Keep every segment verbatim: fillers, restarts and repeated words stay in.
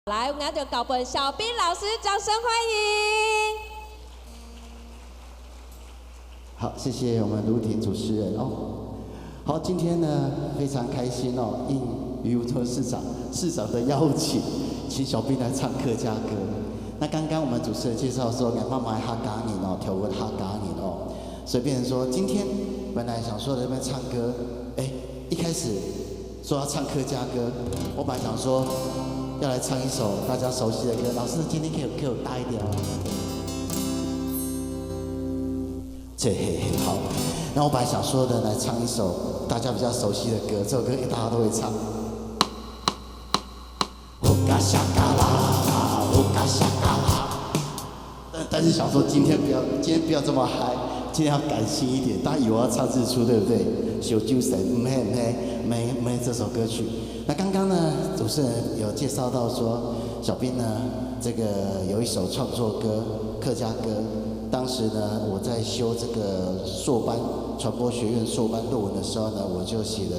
来，我们要交分小斌老师掌声欢迎。好，谢谢我们卢婷主持人哦。好，今天呢非常开心哦，应渔村市长市长的邀请，请小斌来唱客家歌。那刚刚我们主持人介绍说，俺妈妈客家人哦，跳舞客家人哦，所以变成说今天本来想说在那边唱歌，哎，一开始说要唱客家歌，我本来想说要来唱一首大家熟悉的歌，老师今天可以给我大一点哦。这嘿嘿好，那我本来想说的来唱一首大家比较熟悉的歌，这首歌大家都会唱。但但是想说今天不要，今天不要这么嗨，今天要感性一点。大家以为我要唱日出，对不对？小酒神，没没没没这首歌曲。那刚刚呢，主持人有介绍到说，小斌呢，这个有一首创作歌，客家歌。当时呢，我在修这个硕班传播学院硕班论文的时候呢，我就写了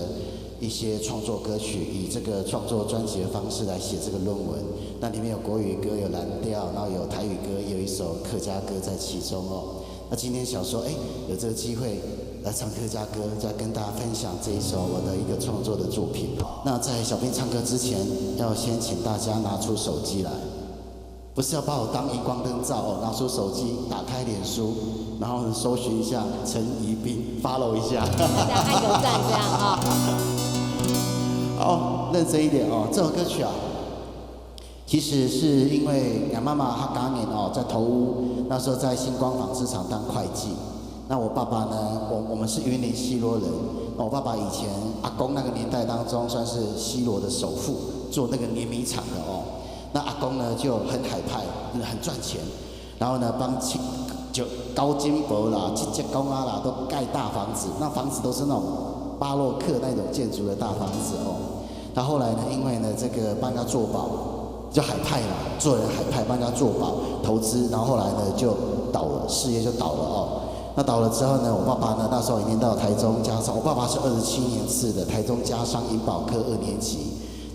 一些创作歌曲，以这个创作专辑的方式来写这个论文。那里面有国语歌，有蓝调，然后有台语歌，也有一首客家歌在其中哦。那今天想说，哎，有这个机会来唱客家歌，再跟大家分享这一首我的一个创作的作品。那在小斌唱歌之前，要先请大家拿出手机来，不是要把我当荧光灯照哦，拿出手机，打开脸书，然后搜寻一下陈宜宾，follow 一下。大家按个赞这样哈。好，认真一点哦，这首歌曲啊，其实是因为俺妈妈客家人哦，在头屋那时候在新光纺织厂当会计。那我爸爸呢，我我们是云林西螺人。那我爸爸以前阿公那个年代当中，算是西螺的首富，做那个碾米厂的哦。那阿公呢就很海派，很赚钱，然后呢帮七就高金博啦、七节公啊啦都盖大房子，那房子都是那种巴洛克那种建筑的大房子哦。他后来呢，因为呢这个帮人家做保，比较海派啦，做人海派，帮人家做保投资，然后后来呢就倒了，事业就倒了哦。那倒了之后呢，我爸爸呢那时候已经到台中家商，我爸爸是二十七年次的台中家商银保科二年级，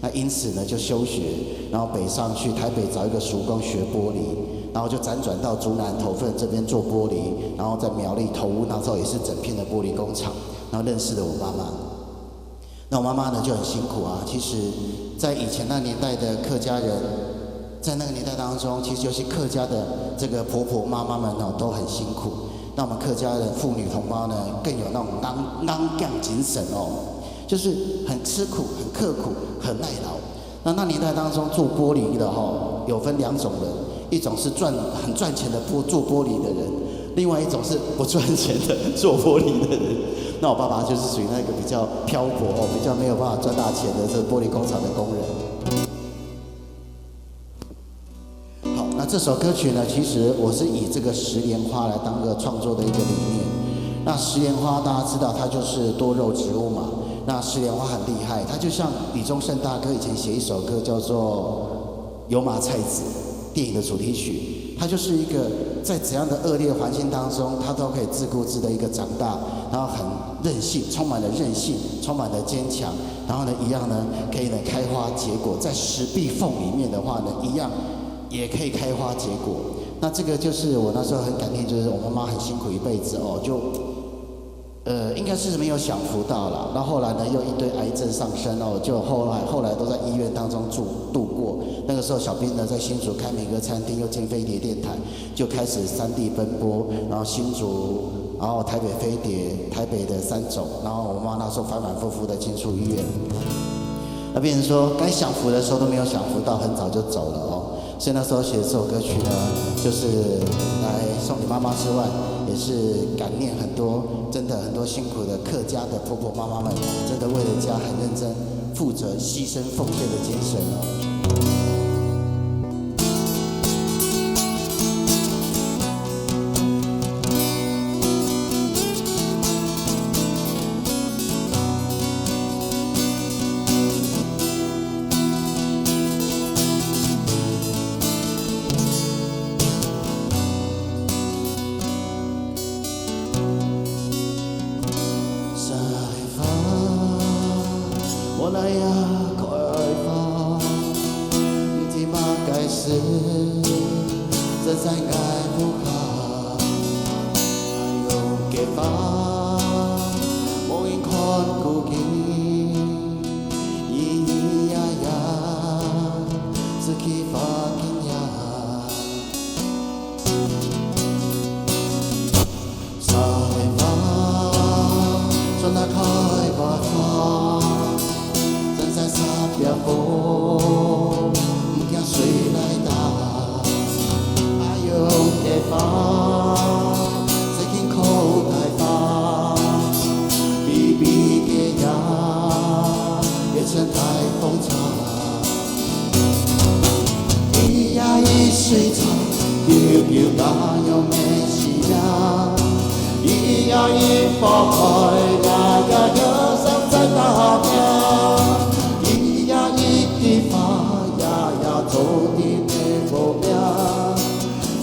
那因此呢就休学，然后北上去台北找一个叔公学玻璃，然后就辗转到竹南头份这边做玻璃，然后在苗栗头屋那时候也是整片的玻璃工厂，然后认识了我妈妈。那我妈妈呢就很辛苦啊。其实，在以前那年代的客家人，在那个年代当中，其实尤其客家的这个婆婆妈妈们哦都很辛苦。那我们客家的妇女同胞呢，更有那种刚刚干精神哦，就是很吃苦、很刻苦、很耐劳。那那年代当中做玻璃的哈，有分两种人，一种是赚很赚钱的玻做玻璃的人，另外一种是不赚钱的做玻璃的人。那我爸爸就是属于那个比较漂泊哦，比较没有办法赚大钱的这玻璃工厂的工人。好，那这首歌曲呢，其实我是以这个《石莲花》来当个创作的一个理念。那石莲花大家知道，它就是多肉植物嘛。那石莲花很厉害，它就像李宗盛大哥以前写一首歌叫做《油麻菜籽》，电影的主题曲。它就是一个在怎样的恶劣环境当中，它都可以自顾自的一个长大，然后很韧性，充满了韧性，充满了坚强，然后呢，一样呢可以呢开花结果，在石壁缝里面的话呢，一样也可以开花结果。那这个就是我那时候很感念，就是我妈妈很辛苦一辈子哦，就呃，应该是没有享福到啦。那后来呢，又一堆癌症上身哦，就后来后来都在医院当中住度过。那个时候，小斌呢在新竹开美歌餐厅，又进飞碟电台，就开始三地奔波，然后新竹，然后台北飞碟，台北的三总，然后我妈那时候反反复复的进出医院。那变成说，该享福的时候都没有享福到，很早就走了哦。所以那时候写这首歌曲呢，就是来送给妈妈之外，也是感念很多真的很多辛苦的客家的婆婆妈妈们，真的为了家很认真、负责、牺牲、奉献的精神哦。个事，正在𠊎屋下，用个花，無人看顧佢，咿咿呀呀，自己發緊呀。 沙梨花，正在開白花，正在撒白花，毋驚水來打。愛用个花，最近口袋花，比比个呀，也成大風車。 咿呀咿水車，啾啾家鄉个生命。咿呀咿花開呀呀，有心在打拼。咿呀咿枝花呀呀，做得个保命。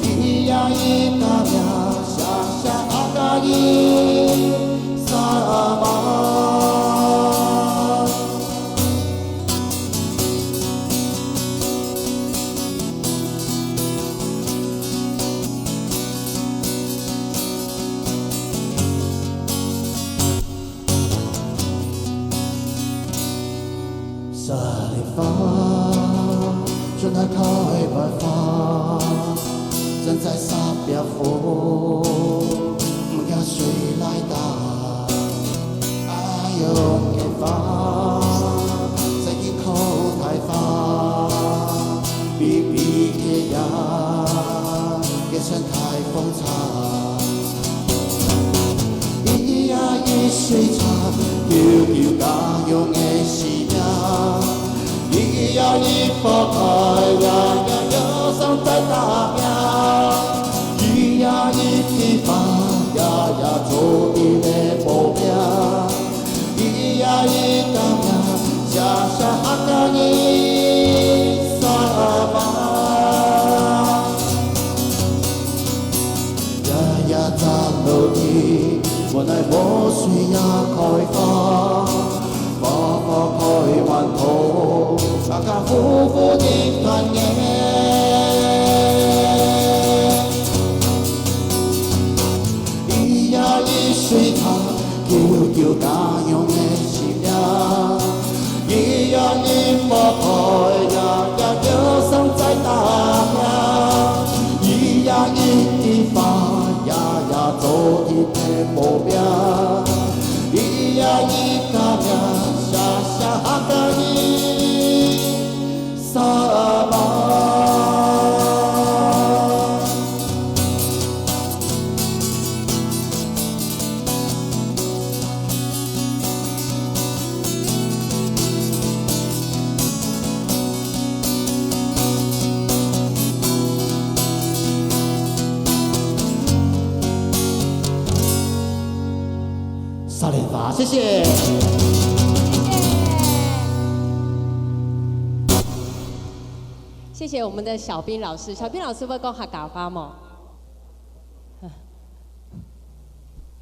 咿呀咿家命，寫寫阿哥咿啥嘛。 沙梨花，正在開白花，正在撒白花，毋驚水來打。 愛用个花，最近口袋花，比比个呀，也成大風車。咿呀咿水車，啾啾家鄉个生命。咿呀咿花開呀呀，有心在打拼。咿呀咿枝花呀呀，做得个保命。 咿呀咿家命，寫寫阿哥咿啥嘛。呀呀站落去，原來無水也開花，花花開滿頭，家家戶戶人團圓。 咿呀咿水塔，啾啾家鄉个生命。咿呀咿花開呀呀，有心在打拼。咿呀咿枝花呀呀，做得个保命。咿呀咿家命，寫寫阿哥咿 啥嘛。沙梨花，謝謝。謝謝我們的小兵老師，小兵老師會講客家話無？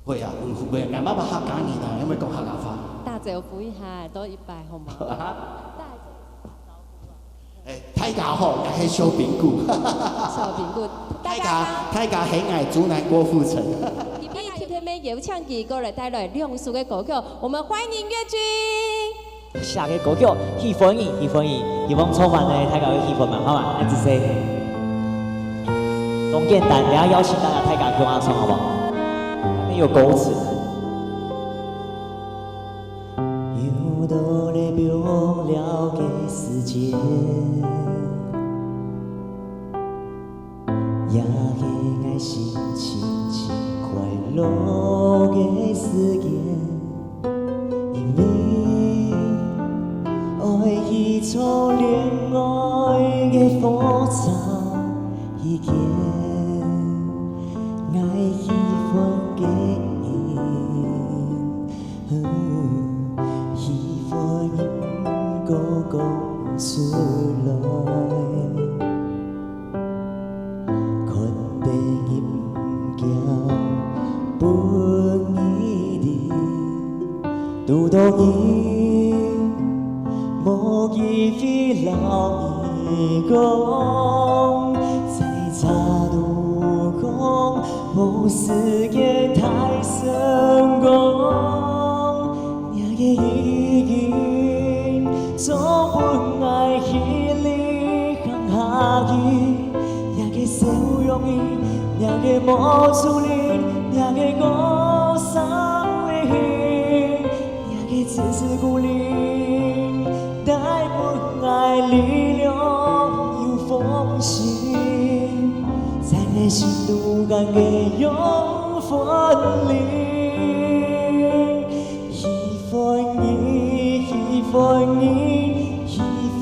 會啊，會，會，𠊎媽媽客家人啊，有無講客家話？大嘴呼一下，多一擺好嗎？大嘴 欸，大家好，𠊎係小兵牯。小兵牯，大家，大家喊𠊎竹南郭富城。今晡日特別有請佢過來帶來兩首个歌曲，我們歡迎月君。下个歌曲，喜歡你，喜歡你，希望充滿了大家个喜歡嘛，好嗎？恁仔細。當簡單，等下邀請大家大家共下唱，好不好？還沒有歌詞。 又到了放尞个時節，也係𠊎心情盡快樂个時間，因為愛去坐戀愛个火車，去見𠊎喜歡个人。 喜歡人毋過講出來，看得人驚分你離，堵到你無機會摎你光，在這路上，無時間大聲講，若个已經總分𠊎氣力行下去，若个笑容，若个目珠裡，若个歌聲裡。 若个支持鼓勵，帶分𠊎力量又風神，在𠊎心肚間个養分裡。喜歡你，喜歡你，喜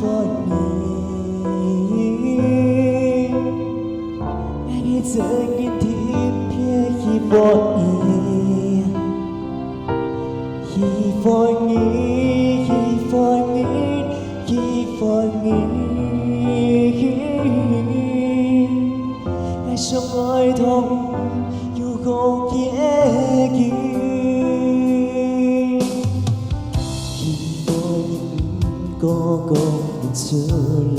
歡你。 𠊎个真心特別喜歡你，喜歡你，喜歡你，喜歡你。𠊎想愛同你有個結晶。 希望你毋過講出來，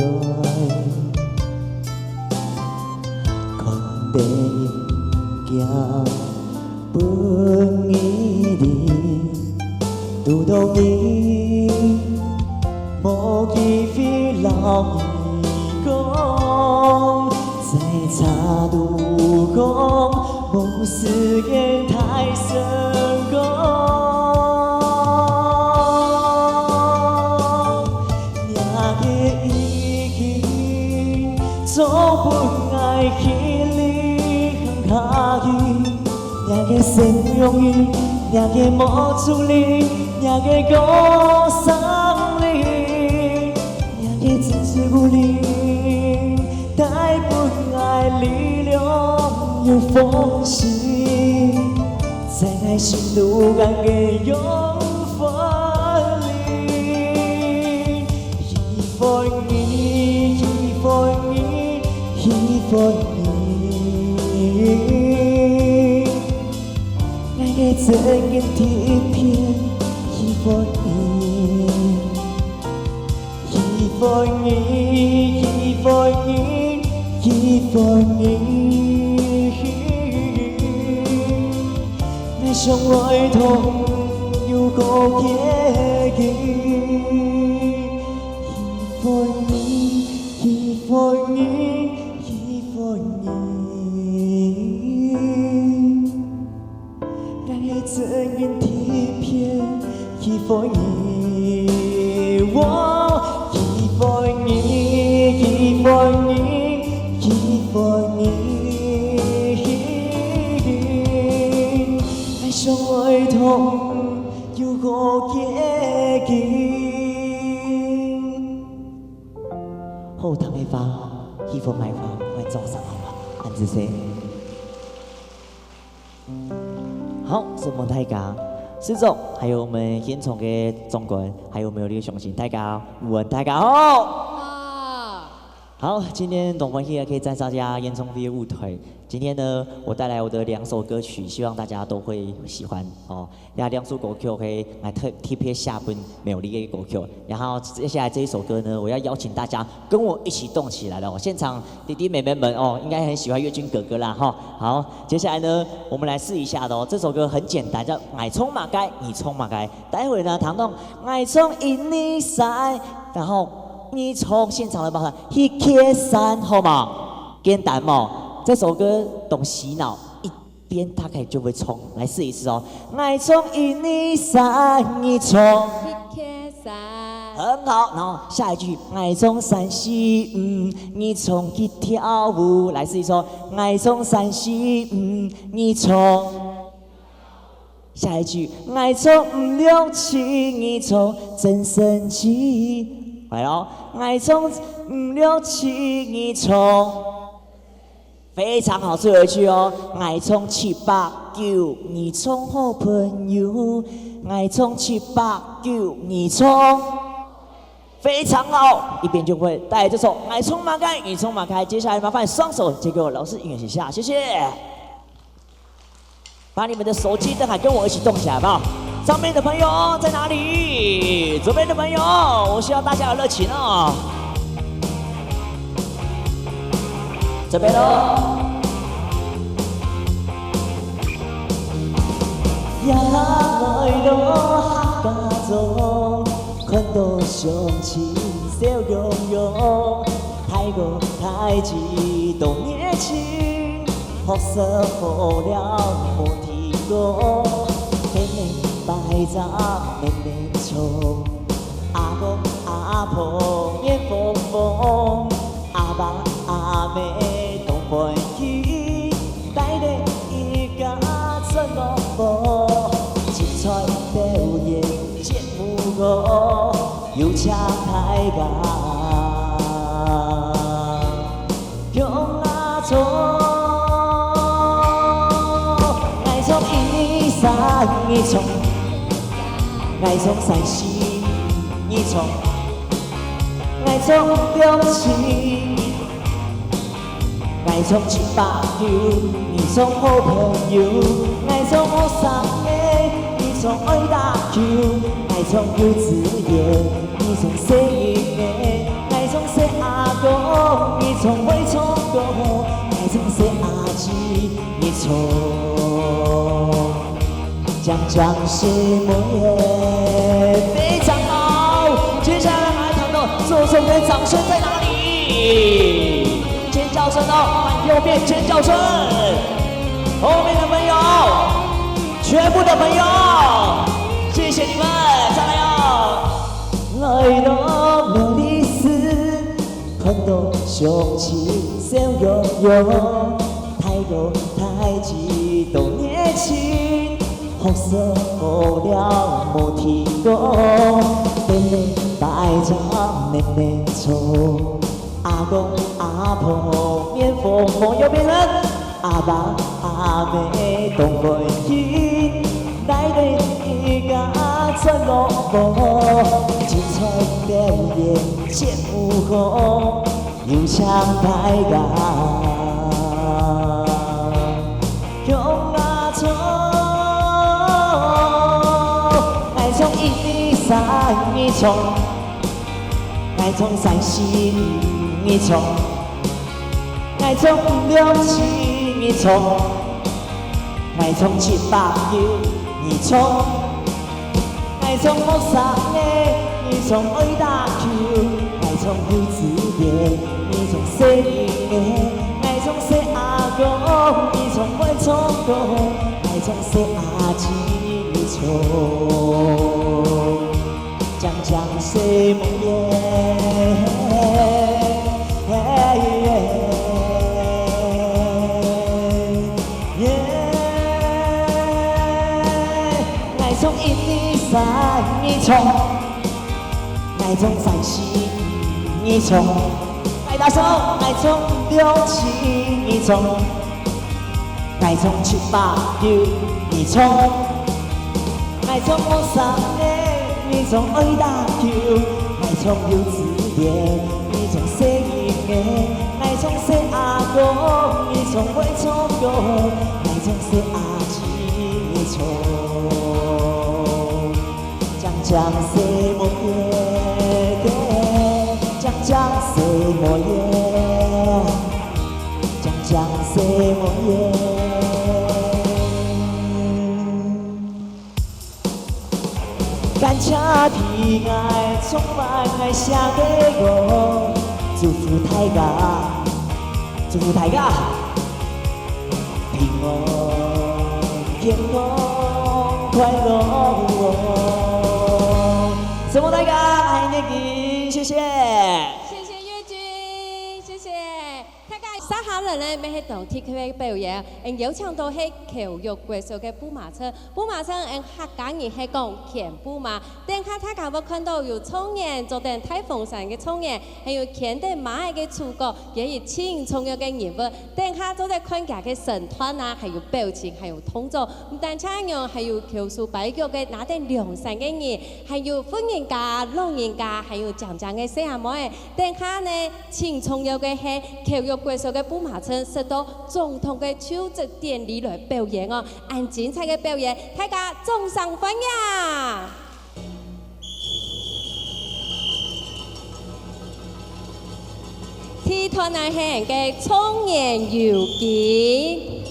看得人驚分你離，堵到你，無機會摎你講，在這路上，無時間大聲講。 若个已經總分𠊎氣力行下去，若个笑容裡，若个目珠裡，若个歌聲裡，若个支持鼓勵，帶分𠊎力量又風神。 在𠊎心肚間个養分裡。喜歡你，喜歡你，喜歡你。𠊎个真心特別喜歡你。 喜歡你，喜歡你，喜歡你。𠊎想愛同你有個結晶。喜歡你，喜歡你，喜歡你。 𠊎个真心特別喜歡你，喔，喜歡你，喜歡你，喜歡你。𠊎想愛同你有個結晶。好聽个話，喜歡个話，𠊎做聲好無？恁仔細。 好，承蒙大家。師長，還有我們現場个長官，還有沒有李雄心，大家午安，大家好。好。好，今天當歡喜可以站上這演唱會个舞台。今天呢，我帶來我的兩首歌曲，希望大家都會喜歡哦。這兩首歌曲係𠊎特，特別寫分苗栗个歌曲。然後接下來這一首歌呢，我要邀請大家跟我一起動起來了哦。現場弟弟妹妹們哦，應該很喜歡月軍哥哥啦哈。好，接下來呢，我們來試一下的哦。這首歌很簡單，叫《𠊎唱麼个，你唱麼个》。待會呢，聽到《𠊎唱一二三》，然後你唱，現場的麻煩去計算，好嗎？簡單嘛。這首歌當洗腦，一 邊大概就會唱。來試一次哦。𠊎唱一二三，你唱。一二三。很好，然後下一句，𠊎唱三四五，你唱去跳舞。來試一次哦。𠊎唱三四五，你唱。下一句，𠊎唱五六七，你唱真神奇。來咯，𠊎唱五六七，你唱。 非常好，最後一句哦。𠊎唱七八九，你唱好朋友。𠊎唱七八九，你唱。非常好，一遍就會。帶來這首《𠊎唱麼个，你唱麼个》。接下來麻煩雙手借給我，老師，音樂請下，謝謝。把你們的手機燈還跟我一起動起來，好不好？上面的朋友在哪裡？左邊的朋友，我需要大家的熱情哦。準備咯！呀，來到客家庄，看到鄉親笑容容，大哥大姊都熱情，學生好了無停工，妹妹擺正妹妹唱，阿公阿婆面紅紅。 阿爸阿姆當歡喜，帶等一家轉屋婆，精彩表演節目歌，有請大家共下唱。𠊎唱一二三，你唱；𠊎唱三四，你唱； 𠊎唱五六七，𠊎唱七八九，你唱好朋友；𠊎唱學生妹，你唱愛打球；𠊎唱幼稚園，你唱細人仔；𠊎唱細阿哥，你唱會唱歌；𠊎唱細阿姊，你唱 靚靚細妹仔，非常好。接下來還要看到這首歌掌聲在哪裡？尖叫聲哦，換右邊尖叫聲。後面的朋友，全部的朋友，謝謝你們，再來哦。來到苗栗市， 看到鄉親笑容容，大哥大姊都熱情，學生好了無停工，妹妹擺正妹妹唱，阿公阿婆面紅紅。右邊人， 阿爸阿姆當歡喜，帶等一家轉屋婆，精彩表演節目歌，有請大家共下唱。𠊎唱一二三，你唱；𠊎唱三四，你唱。 𠊎唱五六七，你唱；𠊎唱七八九，你唱。𠊎唱學生仔，你唱愛打球；𠊎唱幼稚園，你唱細人仔；𠊎唱細阿哥，你唱會唱歌；𠊎唱細阿姊，你唱 靚靚細妹仔。𠊎唱一二三，你唱；𠊎唱三四，你唱。來，大聲！𠊎唱五六七，你唱。 𠊎唱七八九，你唱；𠊎唱學生仔，你唱愛打球；𠊎唱幼稚園，你唱細人仔；𠊎唱細阿哥，你唱會唱歌；𠊎唱細阿姊，你唱。 靚靚細妹仔，靚靚細妹仔，靚靚細妹仔。感謝天父充滿𠊎寫个歌，祝福大家，祝福大家。 平安、健康、快樂哦。承蒙大家，愛你个，謝謝。謝謝月君，謝謝。大家接下來呢，乜係當特別个表演，嗯，邀請到係口玉國小个布馬車，布馬車，嗯，客家人係講牽布馬。等下大家會看到有狀元，做等大風傘个狀元，還有牽等馬仔个主角， 也有盡重要个人物。等下做得看佢个身段啊，還有表情，還有動作。毋單淨恁樣，還有翹手擺腳个拿等涼傘个人，還有婦人家、老人家，還有靚靚个細阿妹仔。等下呢，盡重要个係，口玉國小个布馬車，受到總統个就職典禮來表演哦。恁精彩个表演，大家掌聲歡迎！第一段呢係𠊎个《童年遊記》。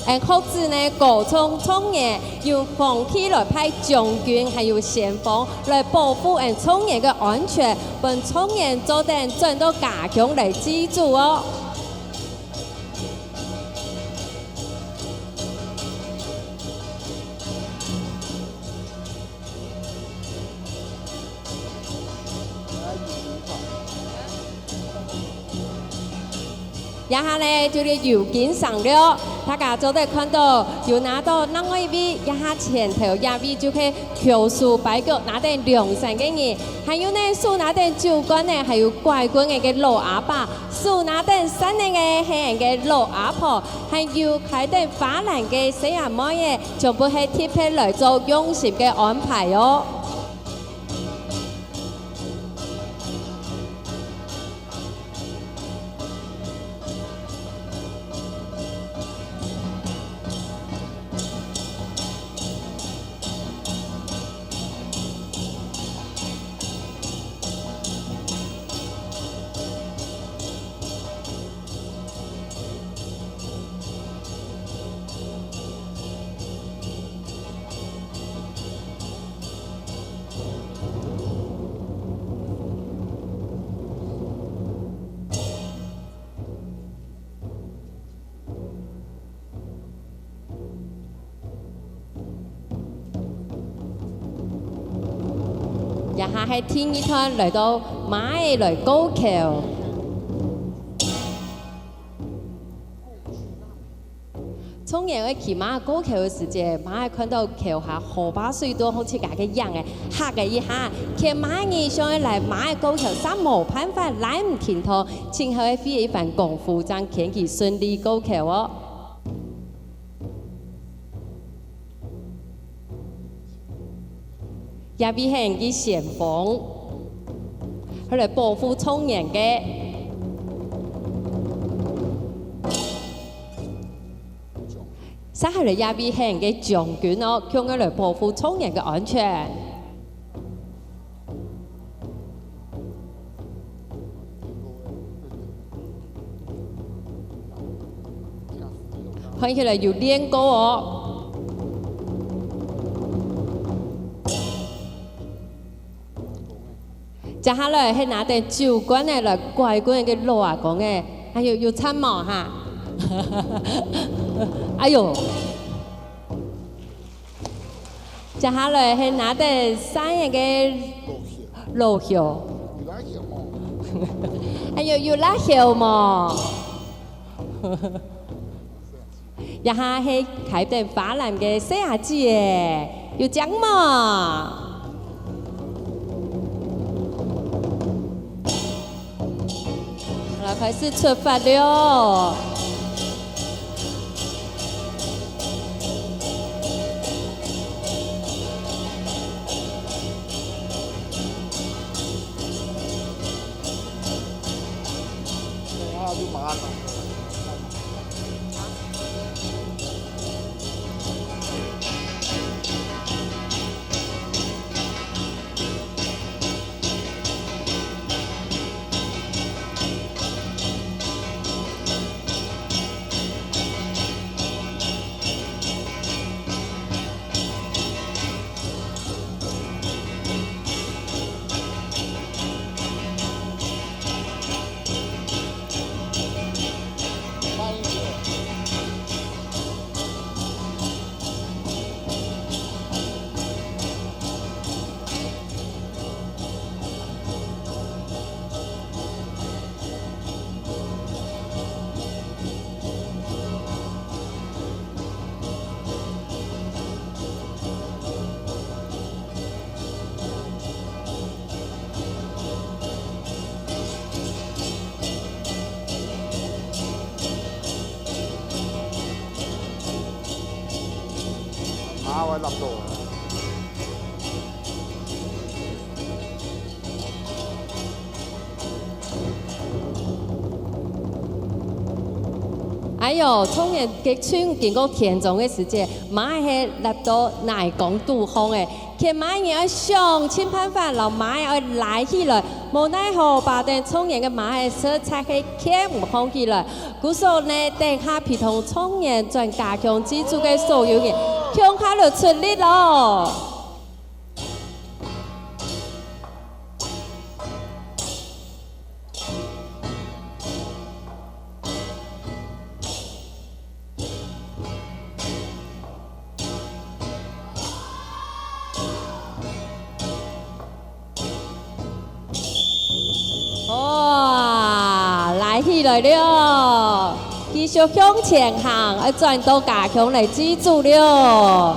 𠊎學子呢，高中童年用防具來派將軍，還有先鋒來保護𠊎童年个安全，分童年做得轉到家鄉來祭祖哦。 這下呢，就係遊行上了，大家做得看到有拿到另外一位，這下前頭這位就係翹首擺腳拿等涼傘个人，還有呢，手拿等酒罐呢，還有拐棍仔个老阿伯，手拿等扇仔个係𠊎个老阿婆，還有㧡等花籃个細阿妹仔，全部係特別來做用心个安排哦。 這下係第二段，來到馬仔來過橋。 從前个騎馬過橋个時節，馬仔看到橋下河壩水都好自家个樣仔，嚇个一下，牽馬仔人想愛來馬仔過橋，煞無辦法，拉毋停動，盡好愛費一番功夫，正牽佢順利過橋哦。 這位係𠊎个先鋒，佢來保護童年个。接下來這位係𠊎个將軍哦，共下來保護童年个安全。 看起來有練過哦。接下來係拿等酒罐仔來拐棍仔个老阿公仔，哎喲，有顫無哈？哎喲！ 接下來係拿等扇仔个老兄。哎喲，有罅噭無？這下係㧡等花籃个細阿姊仔，有靚無？ 好了，開始出發了。啊，我落到。哎喲，童年个春經過天長个時節，馬係立到泥缸肚項誒，牽馬人愛想盡辦法，摎馬愛拉起來，無奈何，把等童年个馬係實在係牽毋䟘起來。故所呢，等下陪同童年轉家鄉居住个所有人，共下來出力咯！ 哇，拉起來了！繼續向前行，愛轉到家鄉來居住了。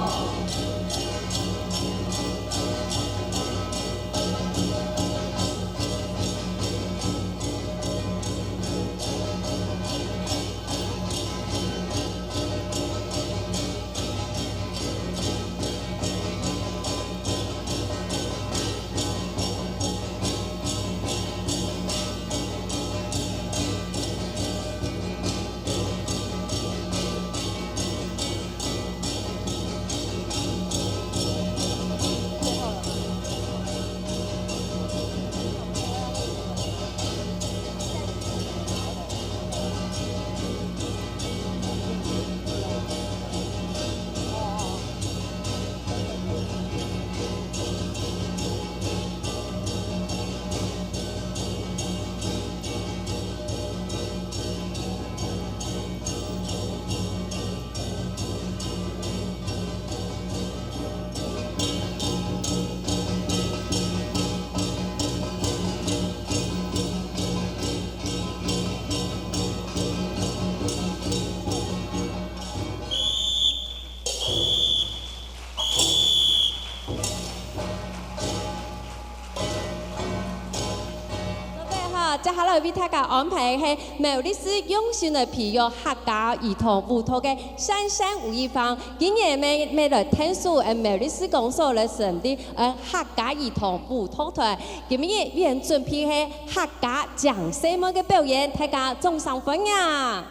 好，接下來為大家安排个係苗栗市用心來培育客家兒童舞蹈个姍姍吳一芳，今年乜，乜來𢯭手苗栗市公所來成立 呃，客家兒童舞蹈團，今日佢等準備係客家靚細妹个表演，大家掌聲歡迎！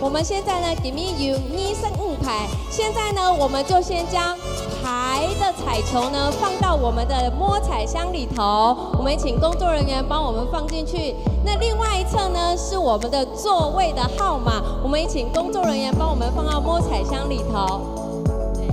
我们现在呢，给你有二十五排。现在呢，我们就先将牌的彩球呢放到我们的摸彩箱里头。我们请工作人员帮我们放进去。那另外一侧呢是我们的座位的号码，我们也请工作人员帮我们放到摸彩箱里头。对，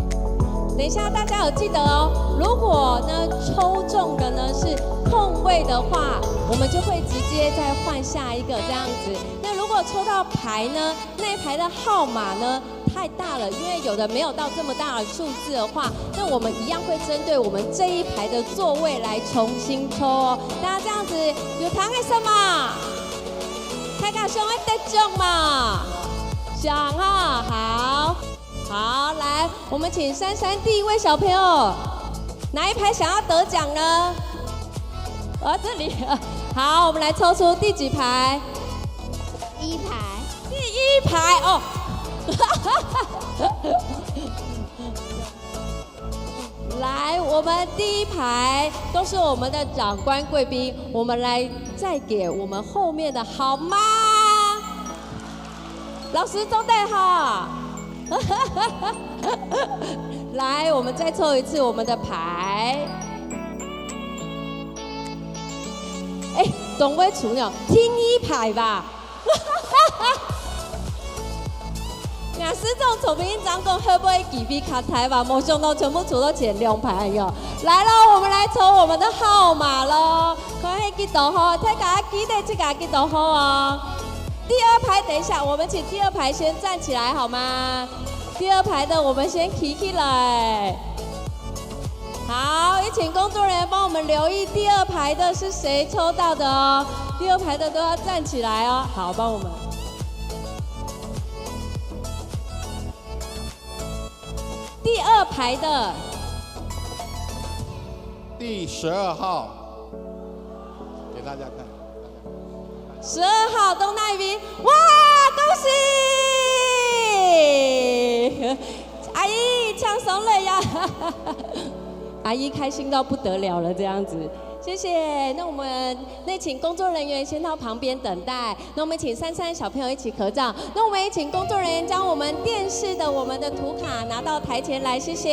等一下大家有记得哦，如果呢抽中的呢是空位的话，我们就会直接再换下一个这样子。那如果抽到牌呢，那一排的号码呢太大了，因为有的没有到这么大的数字的话，那我们一样会针对我们这一排的座位来重新抽哦。大家这样子有听得懂吗？大家想要得奖吗？想哈，好，好，来，我们请珊珊第一位小朋友，哪一排想要得奖呢？哦，这里，好，我们来抽出第几排？一排。第一排哦。来，我们第一排都是我们的长官贵宾，我们来再给我们后面的好吗？老师做得哈。来，我们再抽一次我们的牌。哎，董威厨呢？第一排吧。若是这种聪明人讲，会不会机会較大吧？没想到全部抽到前两排哟。来了，我们来抽我们的号码了。看看几多号，大家记得自家几多号哦。第二排，等一下，我们请第二排先站起来好吗？第二排的，我们先提起来。好，也请工作人员帮我们留意第二排的是谁抽到的哦。第二排的都要站起来哦。好，帮我们。第二排的。第十二号，给大家看。十二号东大一兵，哇，恭喜！阿姨抢手了呀！阿姨开心到不得了了，这样子，谢谢。那我们那请工作人员先到旁边等待。那我们请珊珊小朋友一起合照。那我们也请工作人员将我们电视的我们的图卡拿到台前来，谢谢。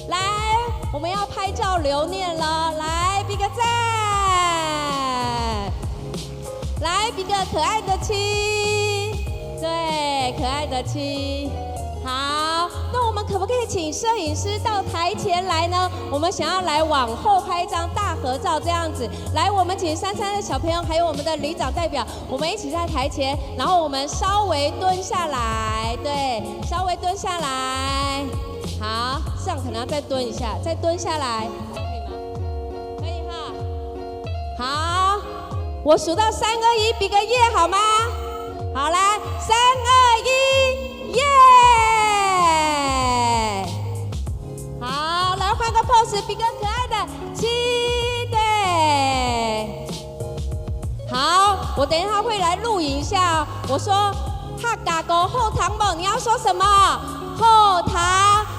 来，我们要拍照留念了，来比个赞。来比个可爱的七，对，可爱的七。好，那我们可不可以请摄影师到台前来呢？我们想要来往后拍一张大合照，这样子。来，我们请珊珊的小朋友，还有我们的里长代表，我们一起在台前，然后我们稍微蹲下来，对，稍微蹲下来。好，这样可能要再蹲一下，再蹲下来，可以吗？可以哈。好，我数到三二一，比个耶好吗？好，来，三二一，耶！好，来换个 pose，比个可爱的七，对。好，我等一下会来录影一下哦。我说客家歌好聽無？你要说什么？好聽。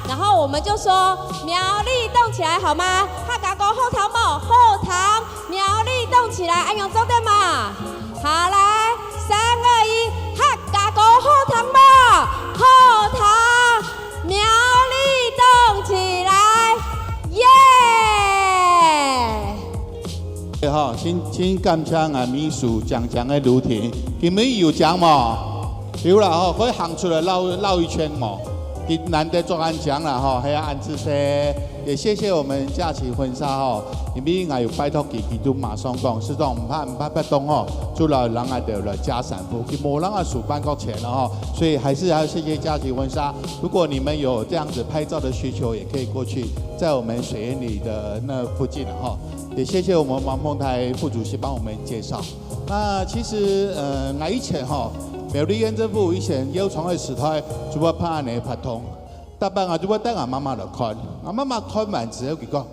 然后我们就说苗栗凍起来好吗？客家歌好聽無？好聽。苗栗凍起来，恁樣做得嗎？好，来，三二一，客家歌好聽無？好聽。苗栗凍起来，耶！好，先，先感谢俺秘书讲讲个路程，今日有讲无？有啦吼，可以行出来绕，绕一圈哦。难得做安讲啦吼，还要安置些，也谢谢我们佳琪婚纱吼，因为俺有拜托佢，佢都马上讲，是讲毋怕，毋怕不动吼，就来让俺哋来加散步，佢无让俺手办个钱了吼，所以还是要谢谢佳琪婚纱。如果你们有这样子拍照的需求，也可以过去，在我们水源里的那附近哈。也谢谢我们王凤台副主席帮我们介绍。那其实呃，俺以前哈，苗栗县政府以前有从个时代，就会办个活动，大半啊就会带俺妈妈来看。俺妈妈看完之后，佢讲，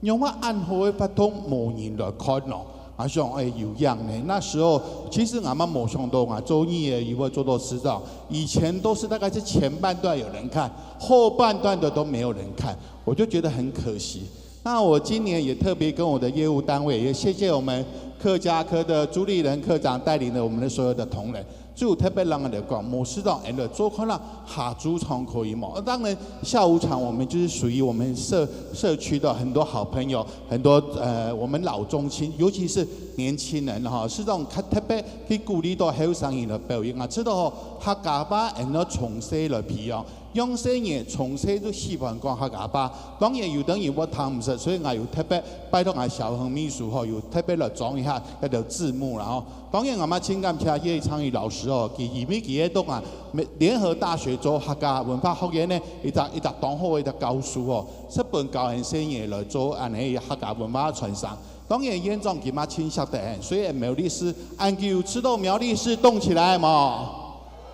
仰会恁好个活动无人来看咯？啊，想，哎，有影呢。那時候其實𠊎嘛無想到啊，做義个又會做到市長。以前都是大概是前半段有人看，後半段的都沒有人看，我就覺得很可惜。那我今年也特別跟我的業務單位，也謝謝我們客家科的朱立倫科長帶領了我們的所有的同仁，就特別讓人講，某市長，哎，做看了下晝場可以嗎？當然，下午場我們就是屬於我們社社區的很多好朋友，很多呃我們老中青，尤其是年輕人哈，市長較特別去鼓勵到後生人來表演啊，知道吼，客家話，然後從細來培養。 讓細人從細就喜歡講客家話。當然有兜人會聽毋識，所以𠊎有特別拜託𠊎小紅秘書吼，有特別來裝一下該兜字幕啦吼。當然𠊎嘛盡感謝葉昌宇老師哦，佢因為佢个讀啊，聯合大學做客家文化學院呢，一隻一隻當好个一隻教授哦，識分教𠊎細人來做恁呢客家文化傳承。當然院長佢嘛盡惜得很，所以苗栗市恁久有知道苗栗市動起來無？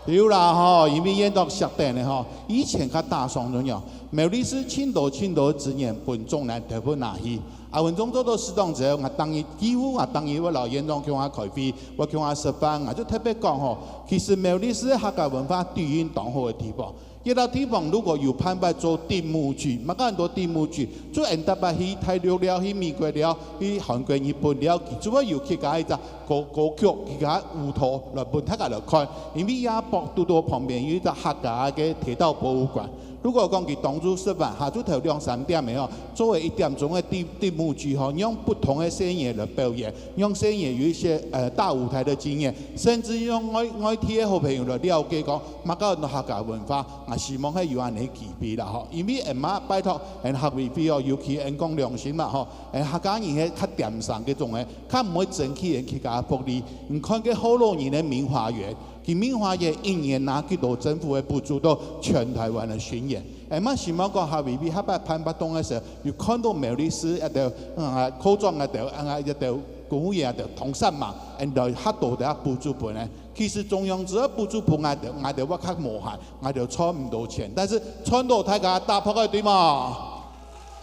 有啦吼，因為院長識得呢吼，以前較打爽恁樣，苗栗市盡多盡多資源分中南投分拿去。啊，文忠做到市長之後，𠊎當日幾乎𠊎當日會摎院長共下開會，會共下食飯，𠊎就特別講吼，其實苗栗市个客家文化底蘊當好个地方。一個地方如果有辦法做定目劇，麼个安到定目劇，就𠊎等逐擺去大陸尞，去美國尞，去韓國、日本尞，佢就會有自家一隻 歌歌曲，佢个舞蹈來分大家來看，因為這駁堵到旁邊有一隻客家个鐵道博物館。如果講佢當晝食飯，下晝頭兩三點个吼，做个一點鐘个定定目劇吼，讓不同个細人來表演，讓細人有一些呃大舞台的經驗，甚至讓外外地个好朋友來了解講，麼个安到客家文化，𠊎希望係有恁呢機會啦吼。因為𠊎嘛拜託𠊎客委會哦，尤其𠊎講良心嘛吼，𠊎客家人係較恬靜个種个， 較毋會爭取𠊎自家个福利。你看該河洛人个明華園，佢明華園一年拿幾多政府个補助到全台灣來巡演。𠊎嘛希望講客委會下擺辦活動个時候，有看到苗栗市一兜，嗯，科長一兜，啊一兜公務員一兜同事嘛，𠊎來較多个補助分𠊎。其實中央只要補助分𠊎兜，𠊎兜會較無閒，𠊎兜賺毋到錢，但是賺到大家大把个，對無？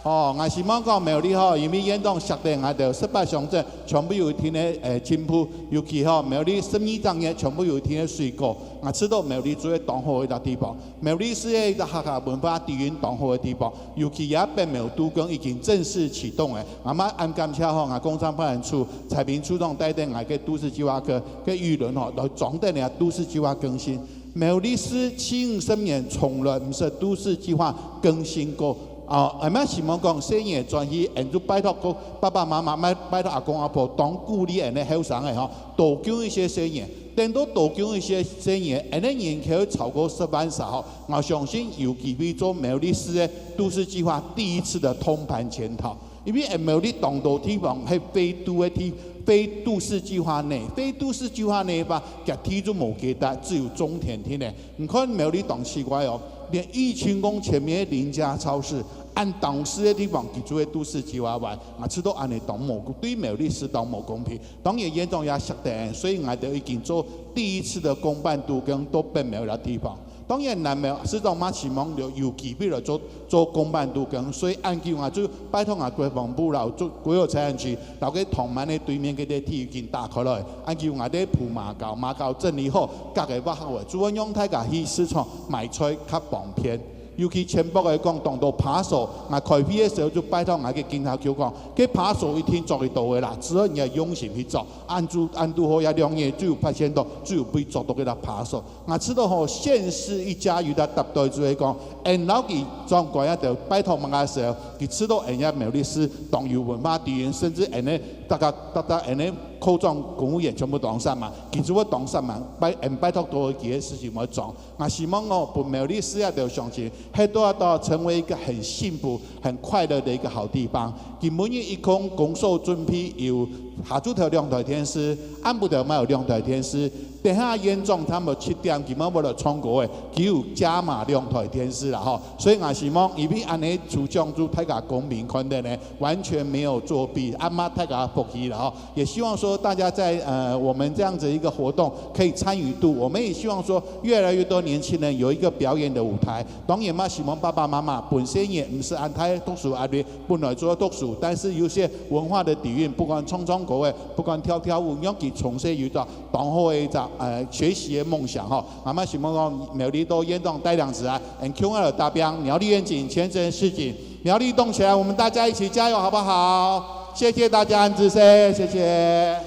哦，𠊎希望講苗栗吼，因為院長設定𠊎兜十八鄉鎮全部有一定个呃進步，尤其吼苗栗十二隻月全部有一定个水果，𠊎知道苗栗做得當好个一個地方，苗栗市个一個客家文化底蘊當好个地方，尤其這北苗都更已經正式啟動了。𠊎嘛恁感謝吼，𠊎工商發展處蔡明處長帶領𠊎个都市計劃科个玉倫吼，來裝等个都市計劃更新。 苗栗市七五十年從來毋識都市計劃更新過。啊，𠊎嘛希望講細人轉去，𠊎就拜託過爸爸媽媽，拜拜託阿公阿婆，當鼓勵𠊎等後生个吼，多救一些細人。等到多救一些細人，𠊎等人口超過十萬儕吼，𠊎相信有機會做苗栗市个都市計劃第一次的通盤檢討。 因為苗栗當多地方係非都个地，非都市計劃內，非都市計劃內吧，佢地就無幾大，只有種田地呢。你看苗栗當奇怪哦，連一輕公前面个林家超市，恁當市个地方，佢就係都市計劃外，啊，知道恁呢當無，對苗栗市當無公平。當然，院長也識得，所以𠊎兜已經做第一次的公辦都更到北苗个地方。 當然，南苗市長嘛希望有有機會來做做公辦都更，所以恁久𠊎就拜託𠊎國防部摎做國有財產局，摎該唐灣个對面該塊地已經打開來，恁久𠊎兜鋪馬交，馬交整理好，隔个挖好个，就會讓大家去市場買菜較方便。尤其前駁个講，當多扒手，𠊎開會个時候就拜託𠊎个警察局講，該扒手一定捉得到个啦，只要你愛用心去捉，恁就恁堵好，這兩日就有發現到，就有被捉到該隻扒手。 𠊎知道吼，縣市一家有得搭隊就係講，𠊎摎佢長官一兜拜託麼个時候，佢知道𠊎這苗栗市當有文化底蘊，甚至𠊎呢，大家大家𠊎呢科長公務員全部當煞猛，佢就會當煞猛，拜𠊎拜託到佢个事情會做。𠊎希望哦，分苗栗市這兜鄉親，係都要到成為一個很幸福、很快樂的一個好地方。佢每日一空公所準備有下晝頭兩台電視，暗晡頭嘛有兩台電視，等下演唱差不多七點，佢們會來唱歌誒，佢有加碼兩台電視啦吼。所以𠊎希望，因為恁樣主張就大家公平看待呢，完全沒有作弊，恁樣大家福氣了吼。也希望說大家在，呃，我們這樣子一個活動可以參與度，我們也希望說越來越多年輕人有一個表演的舞台。當然嘛，希望爸爸媽媽本身也毋使恁大讀書壓力，本來就愛讀書，但是有些文化的底蘊，不管唱唱歌誒，不管跳跳舞，讓佢從細有一個當好个一隻，呃，學習的夢想吼。𠊎嘛希望講苗栗到演唱帶領起來，and共下來打拚苗栗願景、前程似錦，苗栗動起來，我們大家一起加油好不好？謝謝大家，恁仔細，謝謝。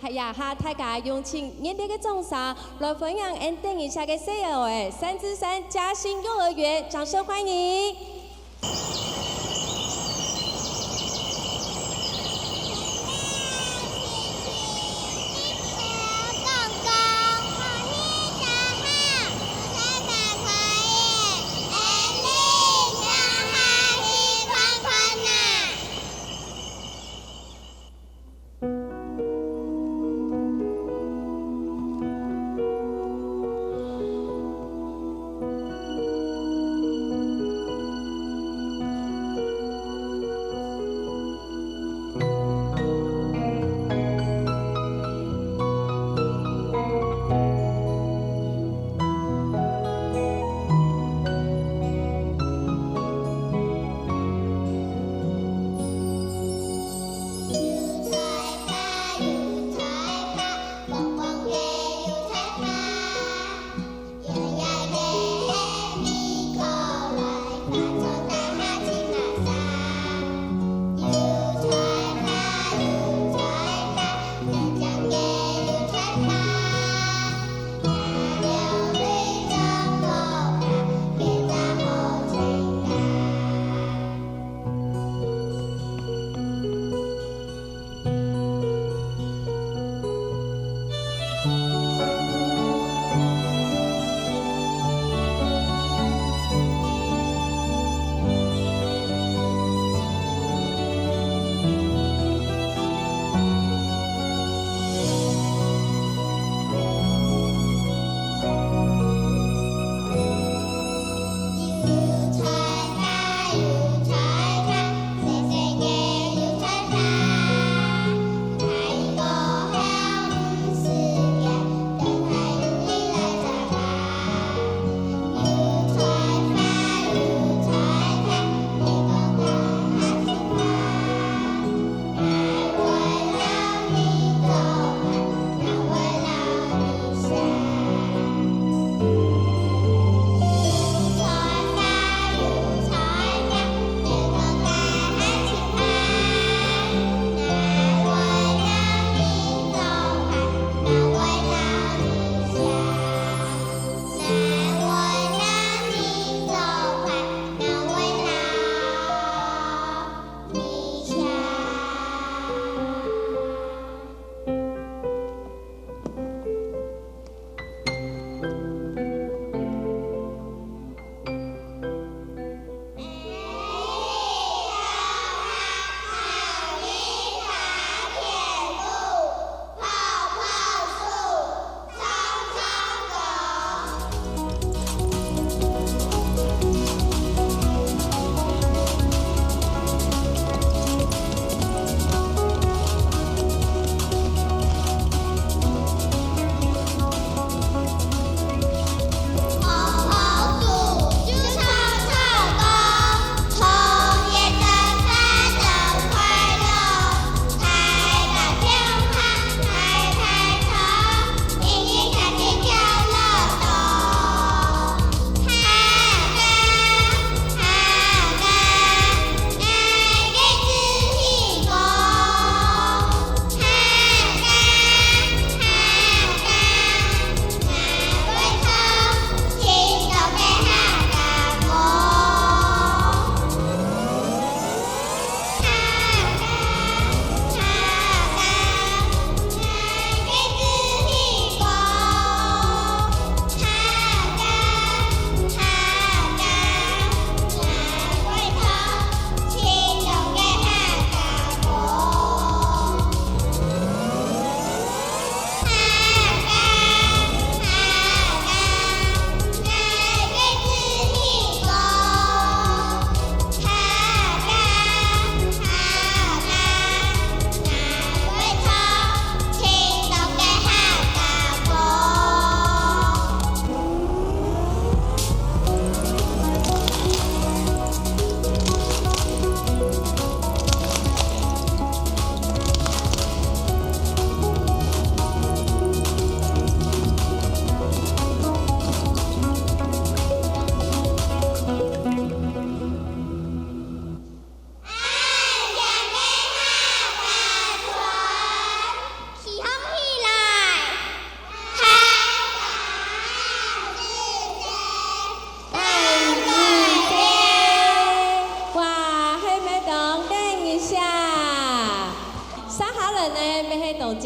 那，這下大家用盡熱烈个掌聲，來歡迎𠊎等一下个細人仔，三芝山嘉興幼兒園，掌聲歡迎。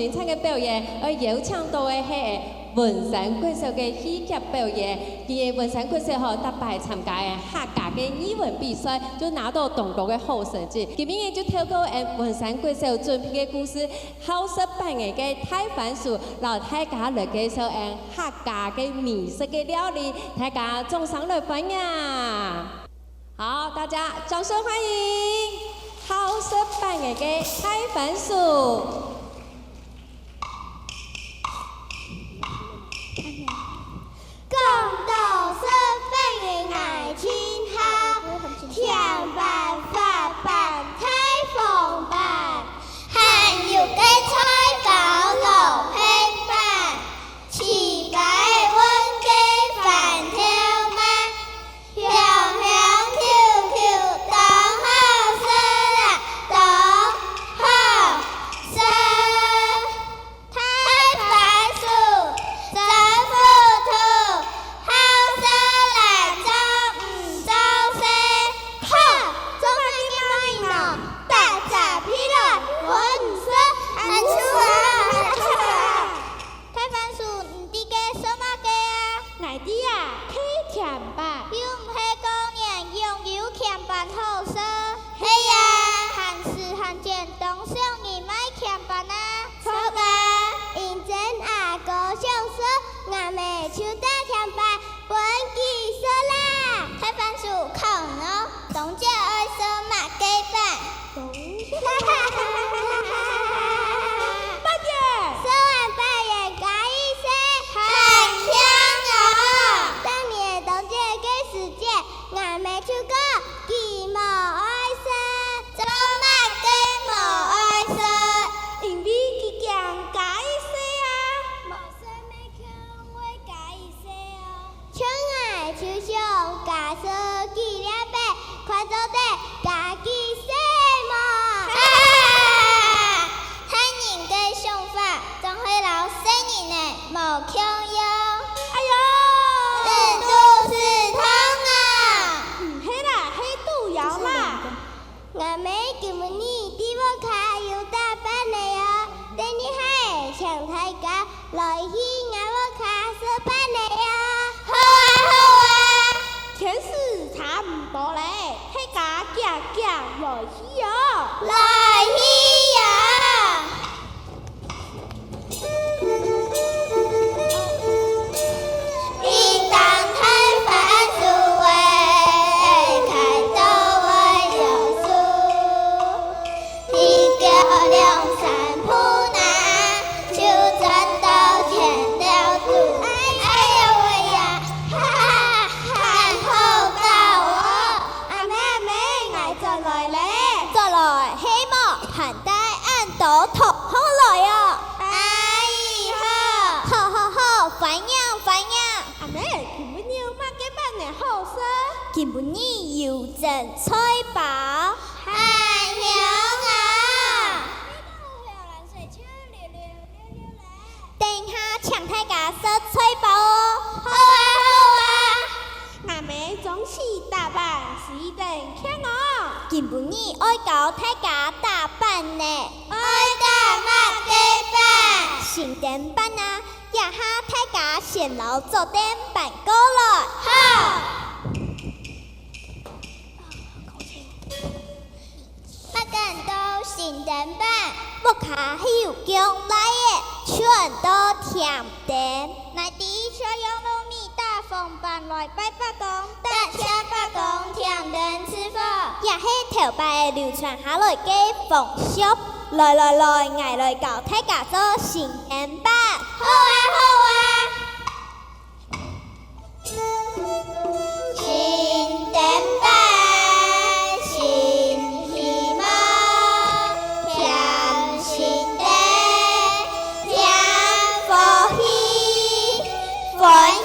精彩个表演，愛邀請到个係文山國小个戲劇表演。因為文山國小吼，逐擺參加个客家个語文比賽，就拿到當多个好成績。今晡日就透過𫣆文山國小準備个故事，好食粄圓个大番薯，摎大家來介紹𫣆客家个美食个料理，大家掌聲來歡迎！ 好，大家掌聲歡迎好食粄圓个大番薯。講到食粄圓，𠊎盡好，甜粄、發粄、大紅粄，還有个菜包、蘿蔔粄，粢粑、搵个番豆粄。 香香Q Q，當好食啊，當好食！大番薯，真糊塗，好食來做毋做事。哈！做麼个罵人哦？打雜起來，分毋識，恁臭啊！恁臭啊！ 大番薯，你知該食麼个啊？𠊎知啊，係甜粄。又毋係過年正有甜粄好食。係啊，閒時閒閒，當少人買甜粄啊。著啊，因為阿哥想食，𠊎姆就打甜粄分佢食啦。大番薯，看哦， 當姐愛食麼个粄？當姐。食完粄圓加一息，還慶哦！逐年當姐个時節，𠊎姆就講佢無愛食。做麼个無愛食？因為佢驚加一息啊！無食物件會加一息哦。 像𠊎就想加食幾粒粄，看做得加幾息無？哈哈哈哈！大人个想法，總係摎細人仔無共樣。哎喲！嗯，肚屎痛啊！毋係啦，係肚枵啦。 𠊎姆今晡日在屋下有打粄圓哦，等一下請大家來去𠊎屋下食粄圓哦。好啊，好啊！天時差毋多咧，大家遽遽來去哦。來去哦！ 一擔大番薯仔，開到會流水。一條龍三步啊，就轉到天亮光。哎喲喂呀，哈哈，還好搞哦！阿姆阿姆，𠊎轉來咧。轉來係無？ 還帶恁多同學來哦！阿姨好！好好好，歡迎歡迎！阿姆，今晡日有麼个粄圓好食？今晡日有蒸菜包。還香啊！等下請大家食菜包哦！好啊好啊！𠊎姆總是打扮四等慶哦！今晡日愛教大家打粄呢！ 愛打麼个粄？新燈粄啊！這下大家先摎桌頂搬過來。好！麼个安到新燈粄？屋下係有降賴仔，就安到添燈。𠊎兜就用糯米打紅粄來拜伯公，打謝伯公添燈賜福。這係頭擺流傳下來个風俗。 來來來，𠊎來教大家做新燈粄。好啊好啊！新燈粄，新希望，添新燈，添福氣，歡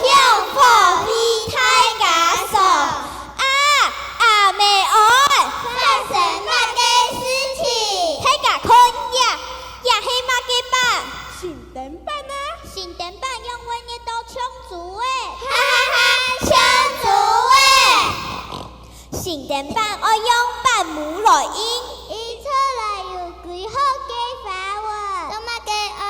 迎福氣大家送。 啊，阿姆哀！發生麼个事情？大家看呀，這係麼个粄？新燈粄啊！新燈粄仰會熱到像豬仔？哈哈哈，像豬仔！新燈粄愛用粄模來印。印出來有幾好个花紋。做麼个愛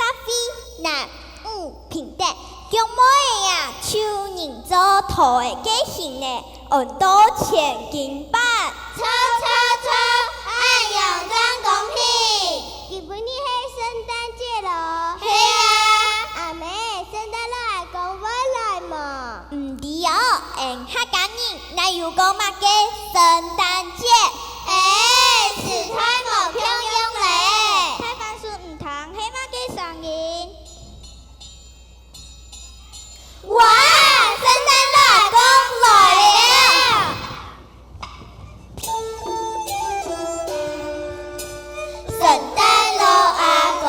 阿飛、男女平等，強妹仔啊，就認做兔仔个形呢，安到千斤八。著著著，恁樣正公平。今晡日係聖誕節咯。係啊。阿姆，聖誕老阿公會來無？ 毋知哦，𫣆客家人哪有過麼个聖誕節？欸，時代無共樣咧。大番薯毋聽係麼个聲音？哇，聖誕老公來了！ 聖誕老阿公，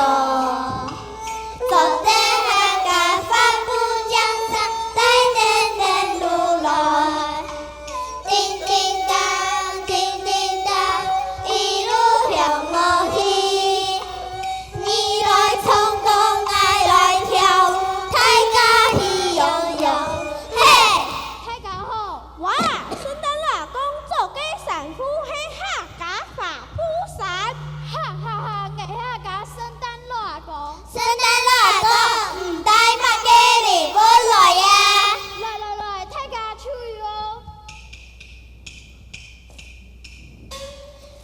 著等客家帆布靚衫，帶等等路來。叮叮噹，叮叮噹，一路向望去。你來唱歌，𠊎來跳舞，大家喜洋洋，嘿！大家好， 哇，聖誕老公著个衫褲係客家帆布衫。哈哈哈，𠊎係客家聖誕老公。聖誕老公，你帶麼个禮物來啊？來來來，大家注意哦。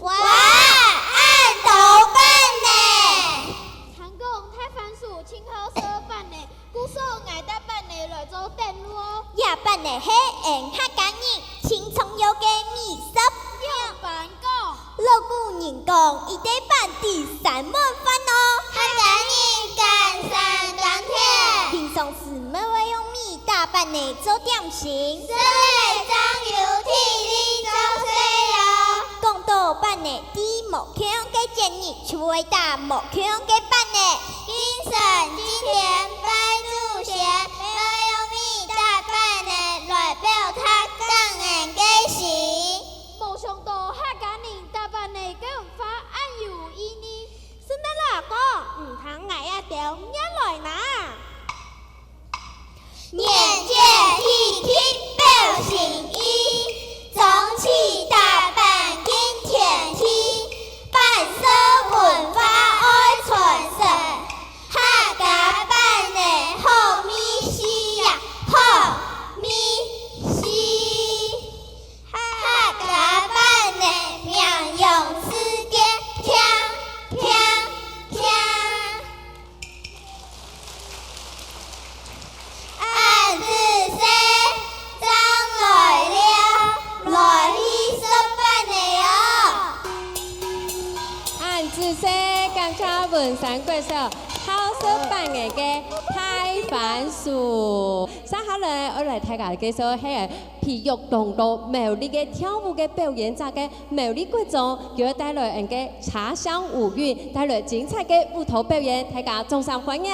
哇，恁多粄呢！聽講大番薯盡好食粄呢， 故所𠊎帶粄仔來做等路哦。這粄仔係𫣆客家人盡重要个美食。仰般講？老古人講，一垤粄抵三碗飯哦。客家人耕山耕田。平常時乜會用米打粄仔做點心。食了正有體力做事哦。講到粄仔，在無共樣个節日就會打無共樣个粄仔。 敬神祭天拜祖先，乜愛用米打粄仔來表達感恩个心。無想到客家人打粄仔个文化恁有意義。聖誕老公，你聽𠊎這兜唸來吶。 年節喜慶表心意，粽子打粄敬天地，粄食文化愛傳承，客家粄仔好味緒呀，好味緒。客家粄仔名揚世界，聽，聽，聽。 恁仔細，正來尞，來去食粄仔哦。恁仔細，感謝文山國小好食粄仔个大番薯。接下來，愛來大家介紹係培育當多苗栗个跳舞个表演者个 苗栗國中，佢會帶來𫣆个茶香舞韻，帶來精彩个舞蹈表演，大家掌聲歡迎！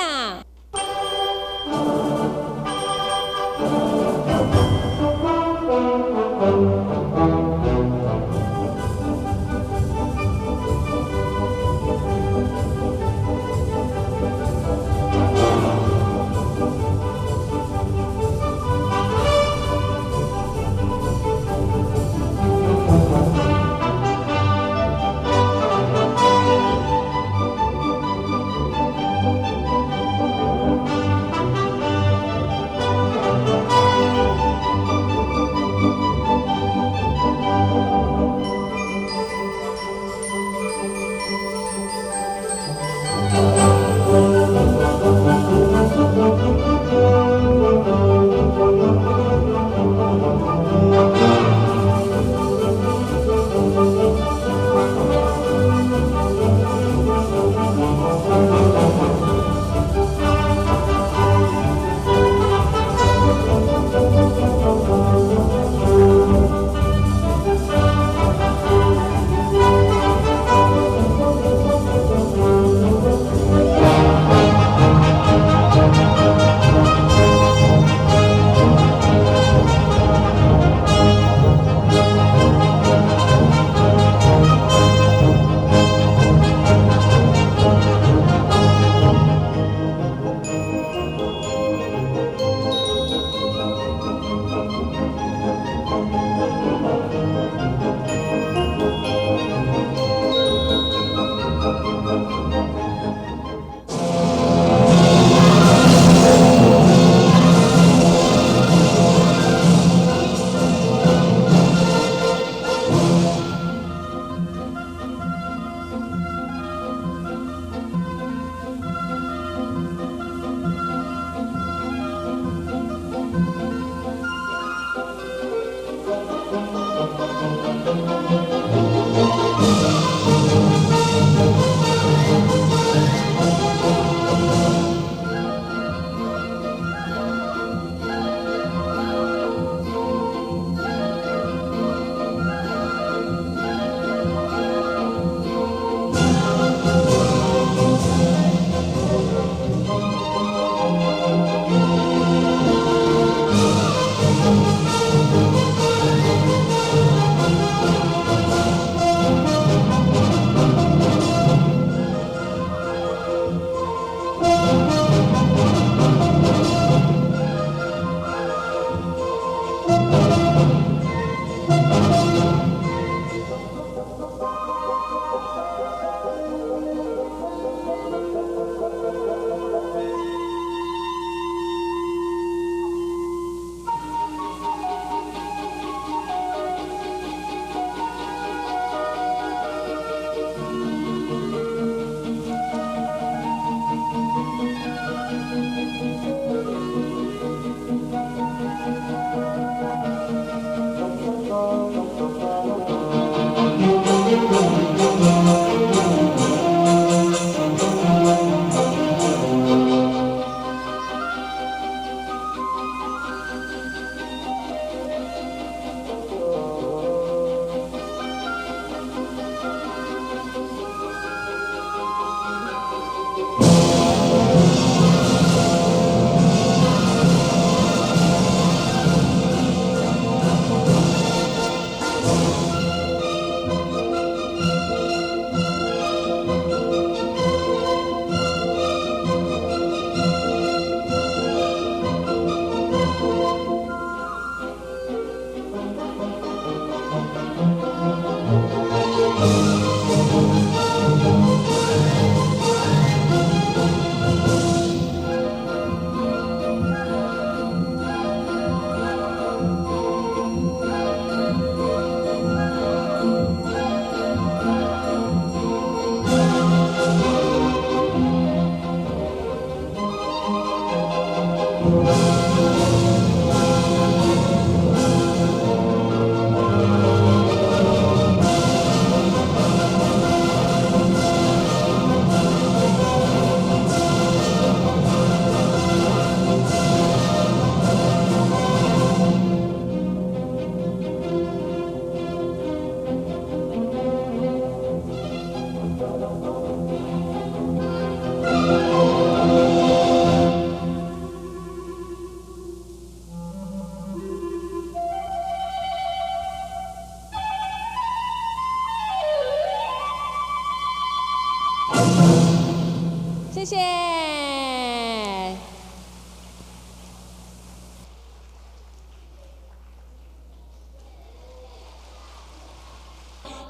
谢谢。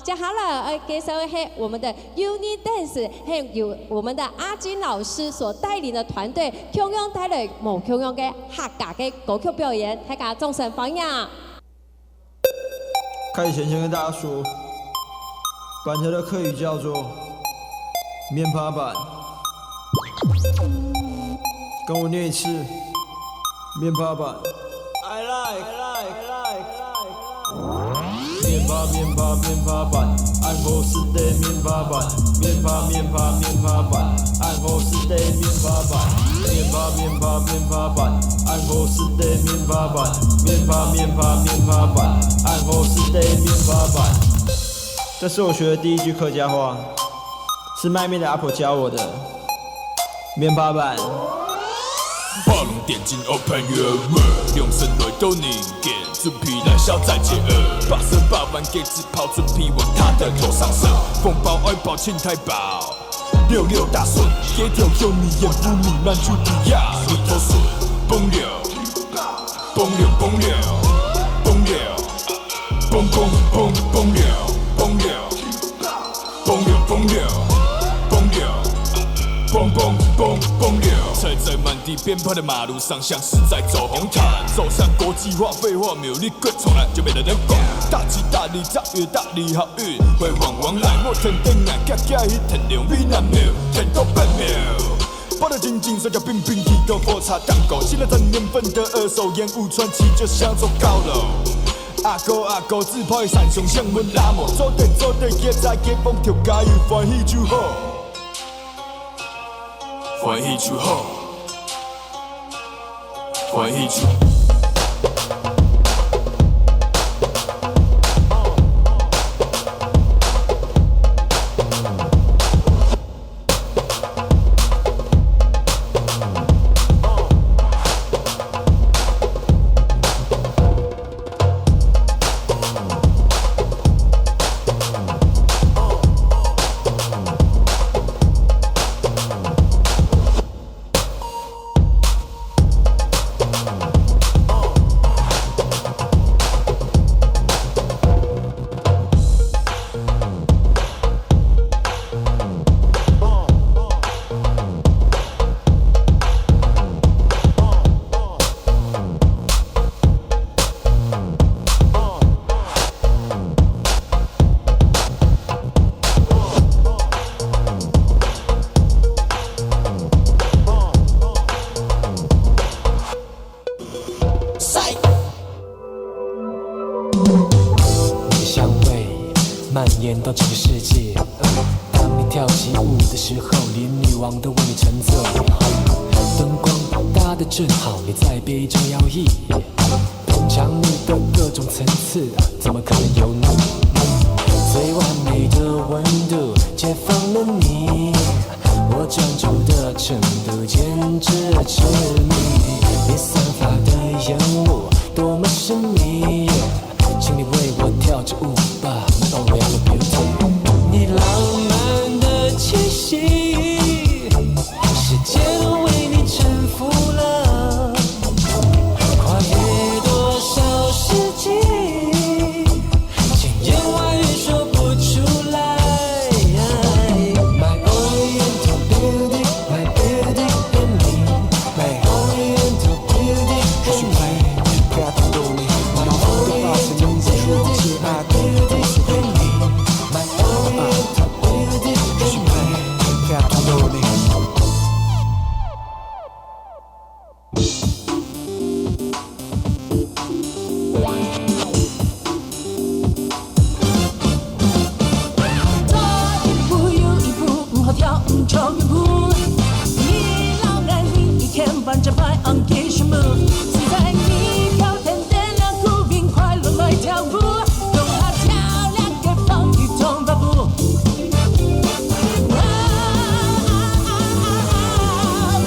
接下來，呃，介紹个係我們的Uni Dance，還有我們的阿金老師所帶領的團隊，共樣帶來無共樣个客家个歌曲表演，大家掌聲歡迎。開始前先跟大家說，板橋的客語叫做面帕粄。跟我念一次，面帕粄。 I like, I like, I like, I like. 面帕，面帕，面帕粄，恁好食个面帕粄。面帕，面帕，面帕粄，恁好食个面帕粄。面帕，面帕，面帕粄，恁好食个面帕粄。面帕，面帕，面帕粄，恁好食个面帕粄。这是我学的第一句客家话，是卖面的阿婆教我的。面帕粄。 Ballroom点进open your world，良辰来到人间，准备来消灾解厄。八十八万个纸炮，准备往他的头上射。红包红包请带饱，六六大顺，街头有你也不迷漫，就不要一头顺。崩了，崩了，崩了，崩了，崩崩崩崩了，崩了。 崩了，崩了，崩了，崩崩崩崩了。车載滿地鞭炮的馬路上，像是在走紅毯。走向國際化，廢話沒有你滾出來，就沒人能管。大吉大利，炸魚大利，好運會旺旺來。我天天啊，家家一天兩位男女，天都變妙。包得緊緊，手腳冰冰，去到火車站口，吸了三年份的二手煙霧，喘氣就像座高樓。 阿哥阿哥，紙炮个山上像阮阿嬤，做得做得，結債結幫，頭家有歡喜就好，歡喜就好，歡喜就好。你的香味蔓延到整个世界。当你跳起舞的时候，连女王都为你沉醉。灯光打得正好，你在杯中摇曳。品尝你的各种层次，怎么可能有你？最完美的温度，解放了你。 我专注的程度简直痴迷，你散发的烟雾多么神秘，请你为我跳支舞吧，My Oriental Beauty。你浪漫的气息，世界都为你臣服了，跨越多少世纪， 千言万语说不出来。My Oriental beauty, my beauty in me. My Oriental beauty in me. My Oriental beauty, my beauty in me. My Oriental beauty in me. 你的香味蔓延到整个世界。当你跳起舞的时候，连女王都为你沉醉。最完美的温度，解放了你。我专注的程度，简直痴迷。你散发的烟雾，多么神秘。请你为我跳支舞吧，My Oriental Beauty。左一步右一步，毋好跳，毋就有步。你老眼你一天半只白昂给什么？现在你跳天天亮，苦命快乐来跳舞，共下跳两个funky中巴步。哇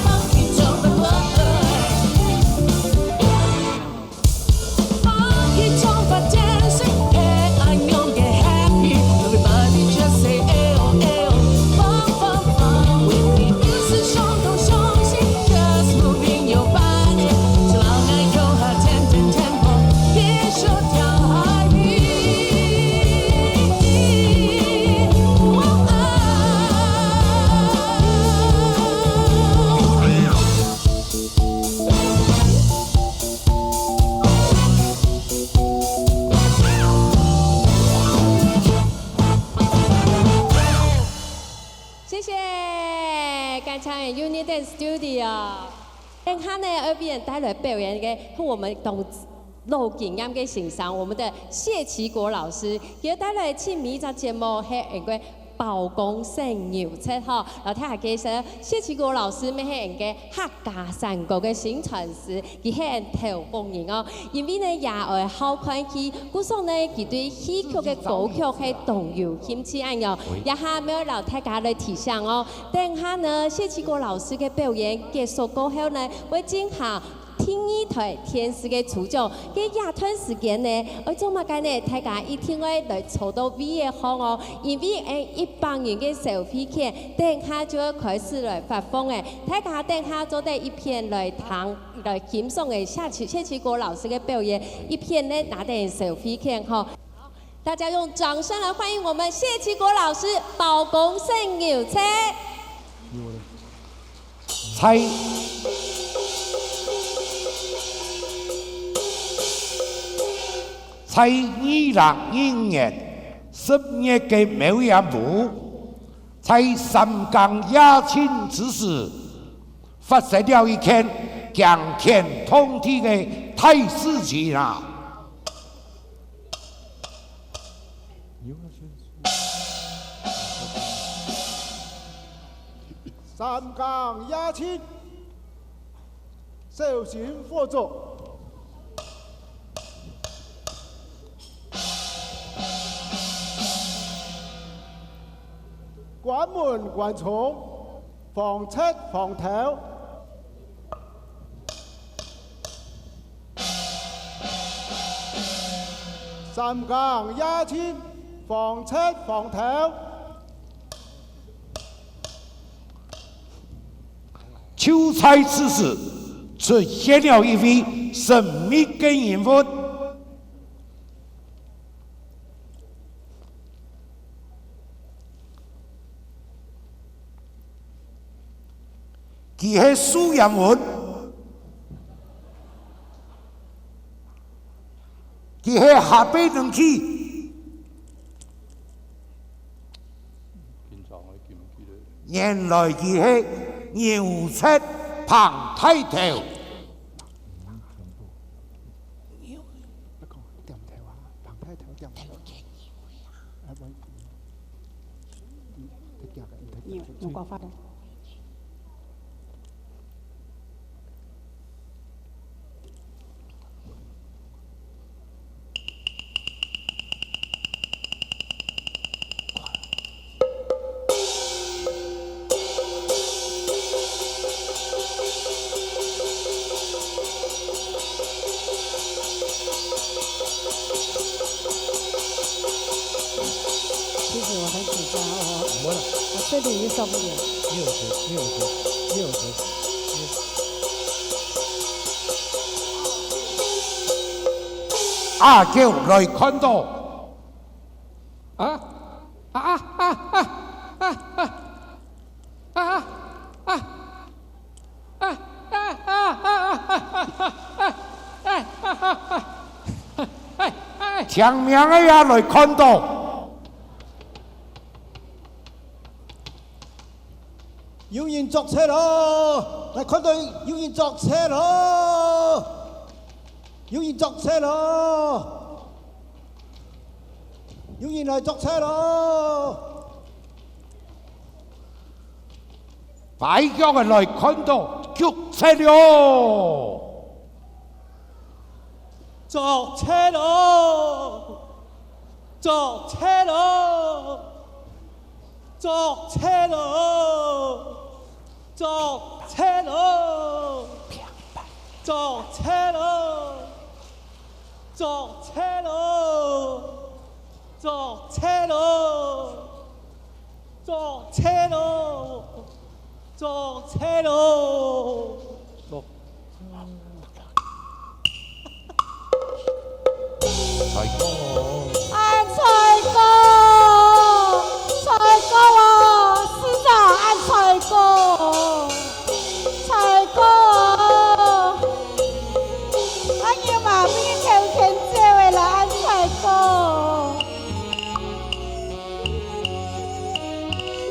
，funky中巴步。 Funky Jumpa dancing, hey, I know get happy. Everybody just say, ayo, ayo. Fun, fun, fun with the music, 松动松心，just moving your body. 就让爱有好天天tempo，一手跳海里。哇哦！ 谢谢，刚才Unit Dance Studio。等下呢，要为大家带来表演个，和我们同老经验个先生，我们的谢其国老师，佢带来亲民一个节目，系个包公生牛车吼。然后听下介绍，谢其国老师，乜系个客家山歌个宣传师，佢系头福人哦。因为呢，也爱好看戏， 故所呢，佢对戏曲个歌曲系當有興趣恁樣。這下愛摎大家來提醒哦，等下呢，謝其國老師个表演結束過後呢，會進行第二台電視个抽獎。該這段時間呢，愛做麼个呢？大家一定愛來坐到位仔項哦，因為誒一百元个消費券，等下就會開始來發放誒。大家等下做得一片來聽。 來欣賞个謝其，謝其國老師个表演，一片呢拿等消費券吼。大家用掌聲來歡迎我們謝其國老師包公生牛車。在，在二零二五年十月个某一晡，在三更夜靜之時， 發生了一件驚天動地个大事情啊！三更夜靜，小心火燭。關門關窗， 防賊防盜。三更夜靜，防賊防盜。就在此時，出現了一位神秘个人物。 佢係素顏文，佢係下輩人氣。原來佢係牛車彭大頭。 其实我很紧张哦，我这里也受不了。你有事，你有事，你有事。阿狗來看到。啊啊啊啊啊啊！ 聽名个也來看到。有人捉賊咯！來看到有人捉賊咯！有人作賊咯！有人來作賊咯！快向來看到捉賊了！作賊咯！作賊咯！作賊咯！ 捉賊咯！捉賊咯！捉賊咯！捉賊咯！捉賊咯！捉賊咯！捉 財哥。安財哥，財哥哦，是啊，安財哥，財哥，阿牛嫲分人偷牽走了啦，安財哥。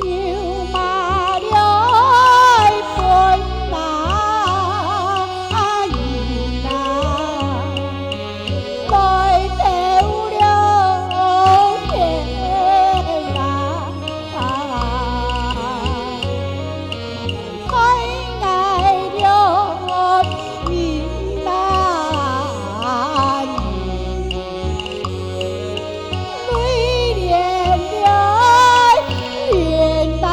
牛嫲來分啊，阿牛嫲來偷了天啊！ 害𠊎了命啊！淚連連啊！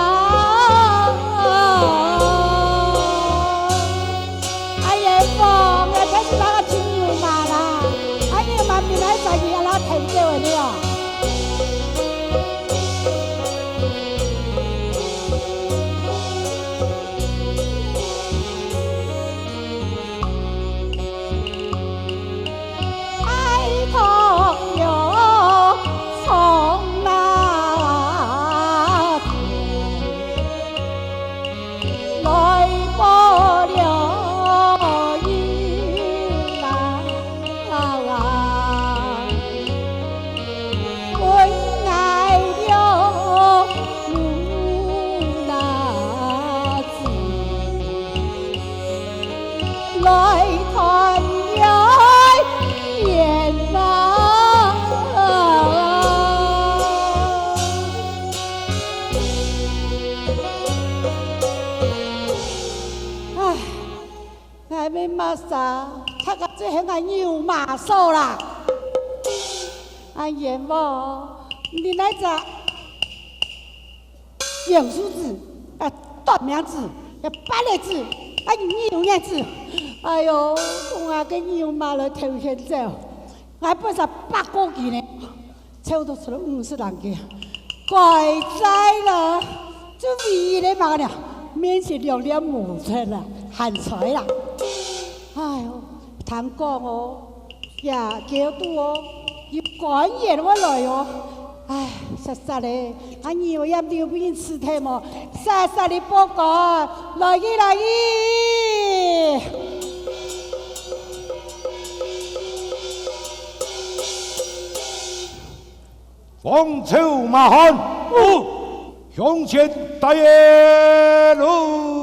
哎呀，風啊，開始那個親牛嫲啦，哎呀，媽咪來找你，讓他疼救了。 拜託了長那頭，來報了應啊！ 分𠊎了牛嫲子，來斷了緣啊！唉， 𠊎乜麼儕，大家最恨𠊎牛嫲嫂啦。恁冤枉，你那隻黃鼠子，啊，短命子，啊，敗類子，啊，牛眼子。哎喲，講啊，該牛嫲來偷牽走，𠊎本身八個幾呢。 湊到出來五十零個，該哉啦！就唯一个麼个呢，面前兩粒無出啦，還在啦。哎喲，聽講哦，也叫做哦，有官員會來哦。唉，煞煞咧，阿牛眼都有分人吃忒無？煞煞咧報官，來去，來去！ 王朝馬漢，有，向前帶路。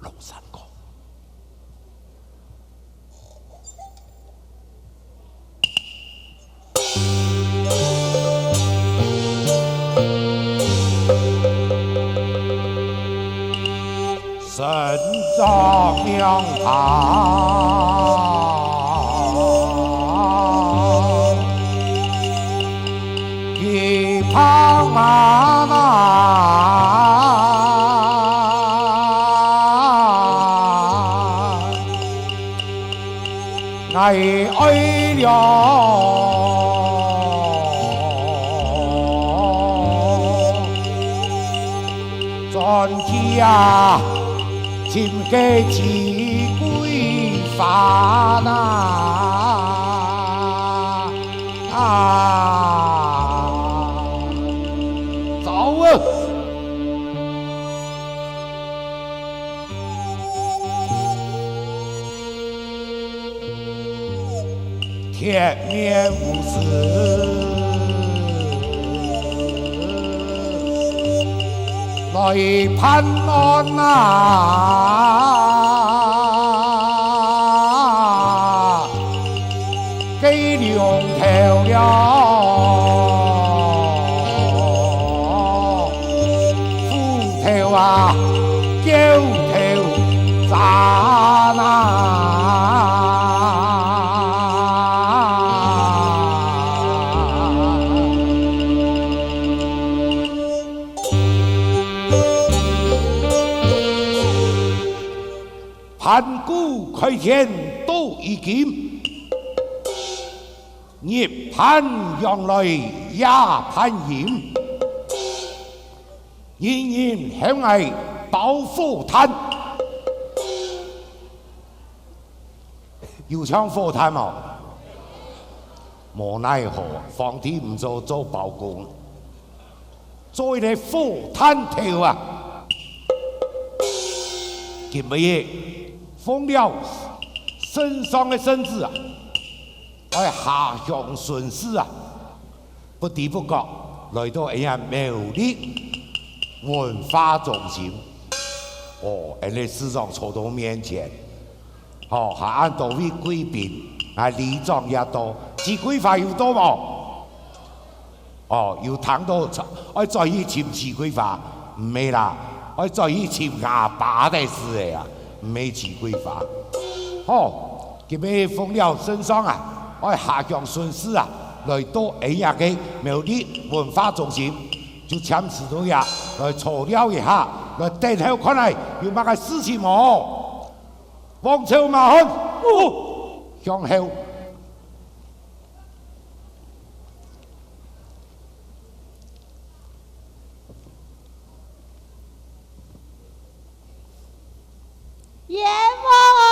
龙山宫。 身着良袍，旗袍马褂。啊，𠊎愛了轉去啊，尋个熹桂花哪。 啊，走啊！铁面无私来办案啊！ 个龙头了，斧头啊，鉤头斩啊！盘古开天都已经， 日盼阳来夜盼阴，人人喊𠊎包火炭。有像火炭無？无奈何，皇帝毋做做包公，做一个火炭头啊！今晡日奉了圣上个圣旨啊， 愛下鄉巡視啊，不知不覺來到𠊎兜苗栗文化中心。哦，𠊎兜市長坐到面前，吼，還恁多位貴賓，啊，里長也到，熹桂花有到無？ 哦，有聽到，愛轉去尋熹桂花，毋係啦，愛轉去尋阿爸个事个啊，毋係熹桂花。好，今晡日奉了聖上啊，愛下鄉巡視啊，來到𠊎兜个苗栗文化中心，就暫時到這，來坐尞一下，來等候看下有麼个事情無？王朝馬漢，哦，向後。 冤枉哦！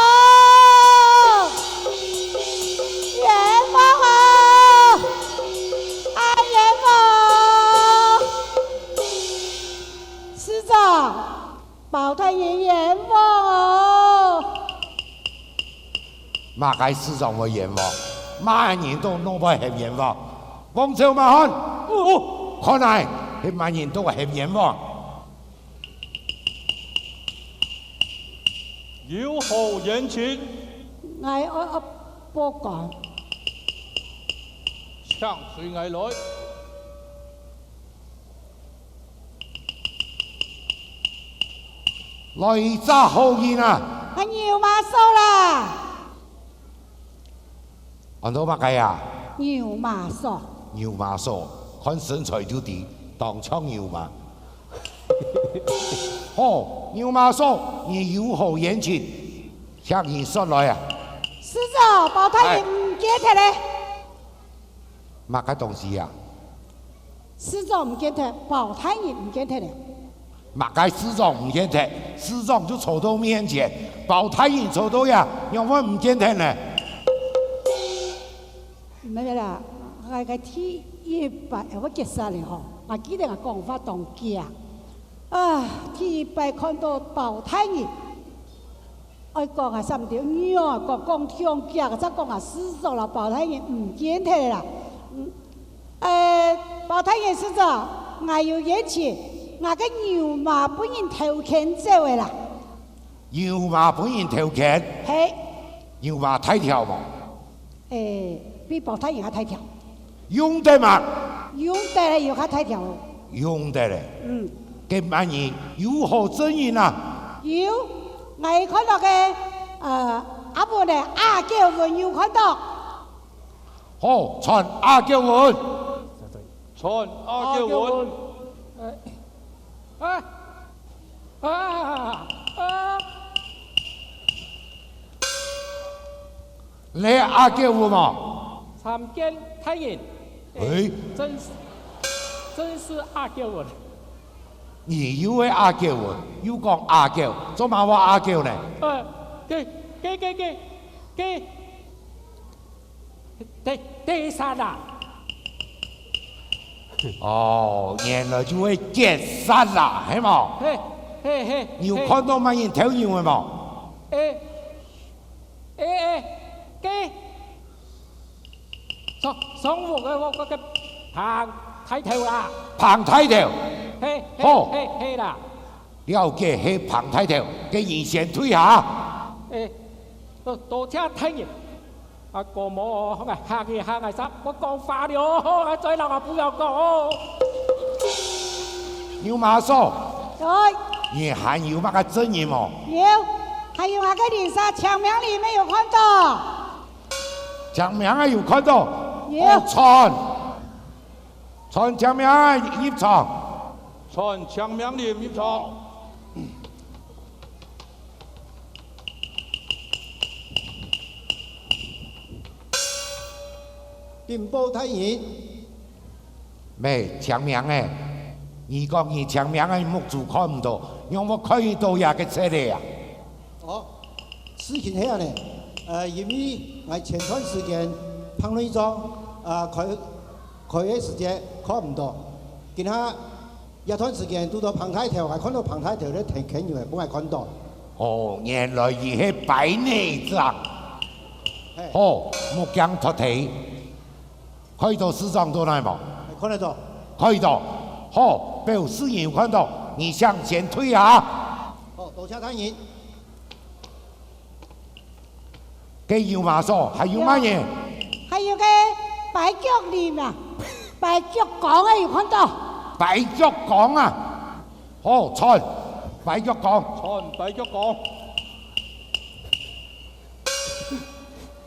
冤枉哦！啊，冤枉哦！市長，包大人冤枉哦！麼个市長會冤枉？麼人都弄會喊冤枉。王朝馬漢，哦，看來，係麼人都會喊冤枉。 有何冤情？𠊎愛，愛報官。請隨𠊎來。來一隻好人啊！啊，牛嫲嫂啦！ 安到麼个啊？牛嫲嫂。牛嫲嫂，看身材就知，當像牛嫲。好，牛嫲嫂，你有何冤情？請你說來啊！市長，包大人毋見忒咧。麼个東西啊？ 市長毋見忒，包大人毋見忒咧。麼个市長毋見忒？市長就坐到面前，包大人坐到這，仰會毋見忒呢？毋係啦，𠊎个第一擺，𠊎結煞咧吼，𠊎記得𠊎講話當遽。啊，第一擺看到包大人， 愛講啊，三條肉啊，講，講暢遽，正講啊，市長摎包大人毋見忒啦。嗯，呃，包大人市長，𠊎有冤情，𠊎个牛嫲分人偷牽走个啦。牛嫲分人偷牽？係。牛嫲大條無？ 欸，比包大人還大條。用得嗎？用得咧，有較大條哦。用得咧。嗯。該麼人有好證人啊？有，𠊎看到个，呃，阿文个阿狗文有看到。好，傳阿狗文。傳阿狗文。呃，啊！啊！啊！你阿狗有無？參見大人。欸，真是，真是阿狗哦。你又係阿狗哦，又講阿狗，做麼个阿狗呢？呃，該，該，該，該，該，該，該煞啦。哦，原來就係結煞啦，係無？係，係，係，你有看到麼人偷牛个無？欸，欸，欸，該，上，上屋个，該，該，該彭大頭啦。彭大頭？係，係，好。係，係啦。 了解，係彭大頭，該你先退下。欸，多，多謝大人。啊，哥無，𠊎行一行啊，煞，𠊎講話了，𠊎再老啊，不要講。牛馬嫂，在。你還有麼个證人無？有，還有𠊎个鄰舍，青盲人乜有看到。青盲人有看到？有。哦，傳。 傳青盲人入場。傳青盲人入場。稟報大人。乜，青盲仔，你講你青盲仔目珠看毋到，仰會開到這个冊仔啊？哦， 事情係恁呢，呃，因為𠊎前段時間辦內莊，啊，開，開个時節看毋到。今下這段時間堵到彭大頭，還看到彭大頭在偷牽牛仔，分𠊎看到。哦，原來佢係擺內莊。係。好，目鏡脫忒，看到市長到哪無？看得到。看到。好，表示你有看到，你向前退下。好，多謝大人。 該牛馬嫂，還有麼人？還有个跛腳人啊，跛腳公个有看到？跛腳公啊，好，傳，跛腳公。傳，跛腳公。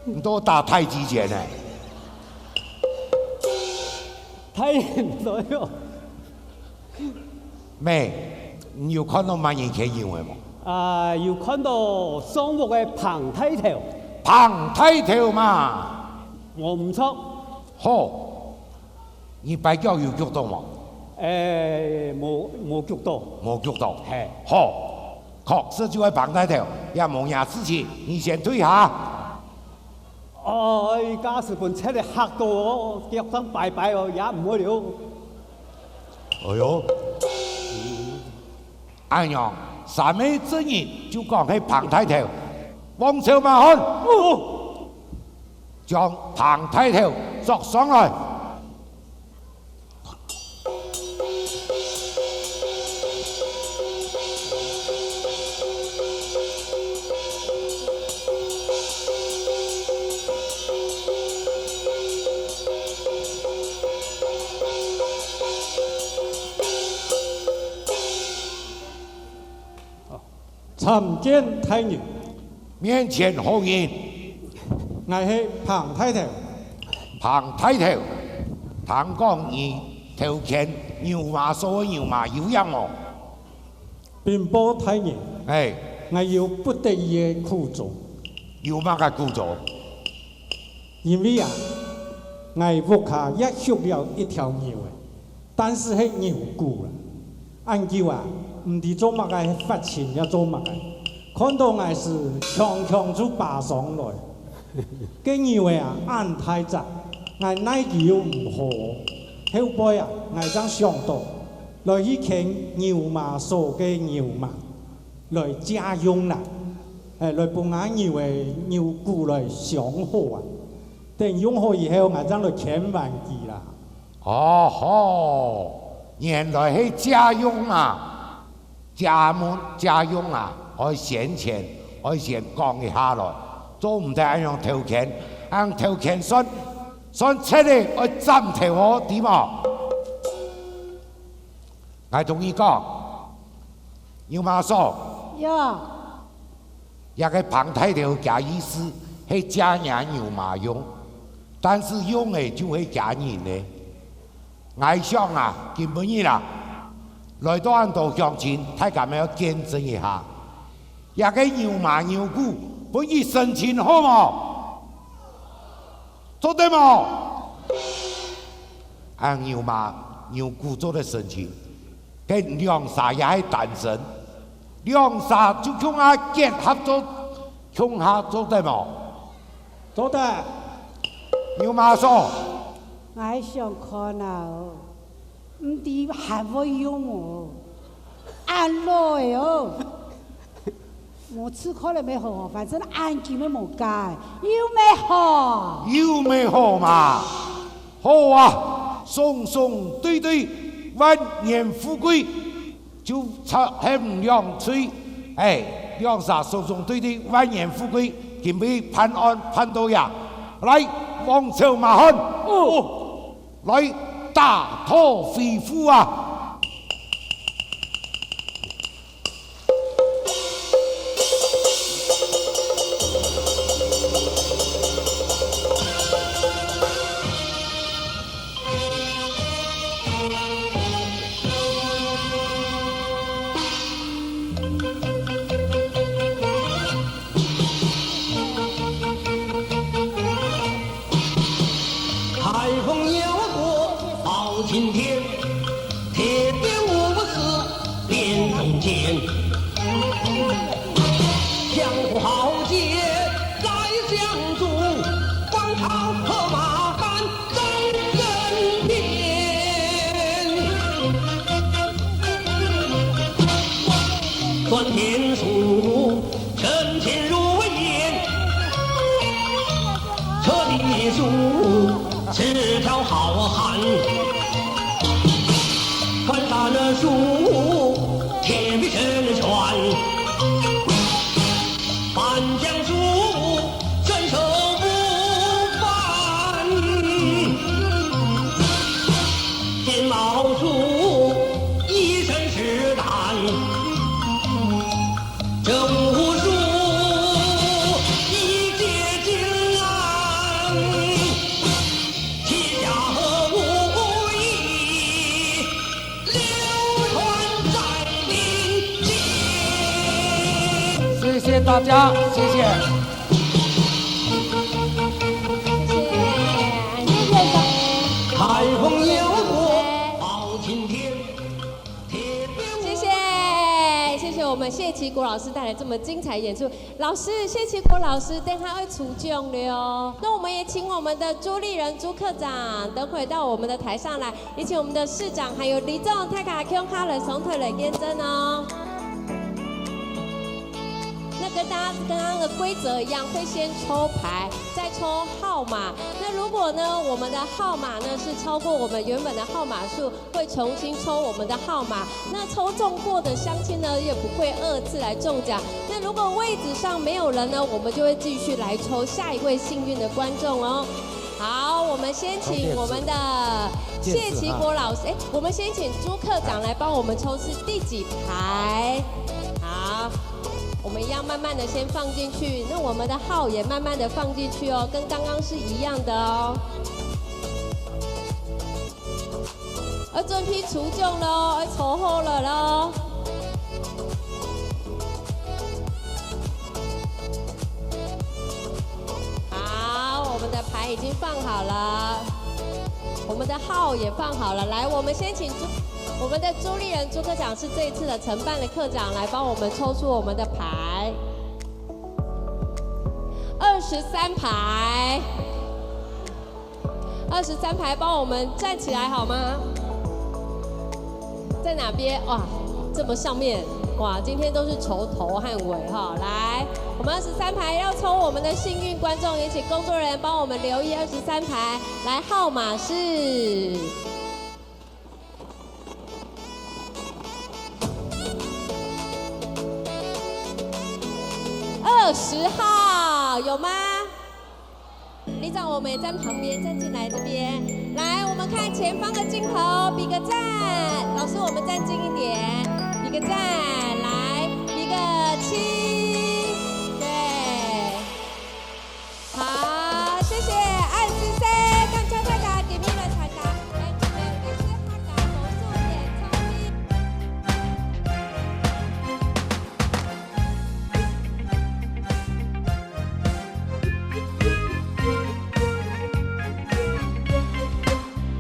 你都打太極拳呢？太遠了喲。 乜，你有看到麼人牽牛仔無？啊，有看到上屋个彭大頭。彭大頭嘛。無毋著。好，你跛腳有逐到無？欸，無，無逐到。無逐到。係。好，確實就係彭大頭，也無若事情，你先退下。 哎，假使分賊仔嚇到哦，腳上擺擺哦，也毋會了。哎喲，恁樣，三个證人就講係彭大頭，王朝馬漢，哦，將彭大頭捉上來。 參見大人。面前何人？𠊎係彭大頭。彭大頭，聽講你偷牽牛馬嫂个牛嫲有影無？稟報大人，欸。𠊎有不得已个苦衷。有麼个苦衷？因為啊，𠊎屋下也畜了一條牛仔。 但是係牛牯啦。恁久啊，毋知做麼个，係發情也做麼个，看到𠊎時強強就爬上來。該牛仔啊，恁大隻，𠊎奈佢又毋何。後背啊，𠊎正想到，來去牽牛嫲嫂个牛嫲，來借用啦，欸，來分吾牛仔牛牯來傷好啊。等用好以後，𠊎正來牽還佢啦。 哦吼，原來係借用啊！借問借用啊，愛先前，愛先講一下來，做毋得恁樣偷牽，恁樣偷牽算，算賊仔，愛斬頭哦，知無？𠊎同你講，牛嫲嫂，有。 這个彭大頭厥意思係借若牛嫲用，但是用个就係厥人呢。𠊎想啊，今晡日啊，來到恁多鄉親，大家乜愛見證一下，這个牛嫲牛牯分佢成親好無？做得無？啊，牛嫲牛牯做得成親，該兩儕也係單身，兩儕就共下結合做，共下做得無？做得。牛嫲嫂，𠊎想看啊，毋知還會用哦，恁老个哦。 無試過了乜好，反正恁久乜無改，有乜好？有乜好嘛？好啊，雙雙對對，萬年富貴，就差喊兩歲。哎，兩儕雙雙對對，萬年富貴，今晡日辦案辦到呀！來，王朝馬漢，哦，來打討回府啊！ 台风摇过包青天，铁雕武士辨忠奸。江湖豪杰来相助，王朝和马汉争人篇。断天书，真情如烟， 车里书，是条好汉。翻山书，铁壁神拳。翻江书，身手不凡。金毛书，一身是胆。 这武术一解尽难，天下无一，流传在民间。谢谢大家，谢谢。谢谢，谢谢。台风摇过包青天。 谢谢，谢谢我们谢其国老师带来这么精彩演出。老师，谢其国老师等下要抽奖了哦。那我们也请我们的朱立人朱科长，等会到我们的台上来，也请我们的市长还有里长大家共下来上台来见证哦。那跟大家刚刚的规则一样，会先抽牌，再抽号码。那如果呢，我们的号码呢是超过我们原本的号码数， 会重新抽我们的号码。那抽中过的乡亲呢，也不会二次来中奖。那如果位置上没有人呢，我们就会继续来抽下一位幸运的观众哦。好，我们先请我们的谢其国老师，哎，我们先请朱科长来帮我们抽是第几排。好，我们一样慢慢的先放进去，那我们的号也慢慢的放进去哦，跟刚刚是一样的哦。 要准备抽奖咯，要抽好了咯。好，我们的牌已经放好了，我们的号也放好了。来，我们先请朱，我们的朱立人朱科长是这一次的承办的科长，来帮我们抽出我们的牌。二十三排。 二十三排帮我们站起来好吗？在哪边？哇，这么上面，哇，今天都是头头和尾哈。来，我们二十三排要抽我们的幸运观众，也请工作人员帮我们留意二十三排。来，号码是二十号，有吗？ 里长，我们也在旁边，站进来这边。来，我们看前方的镜头，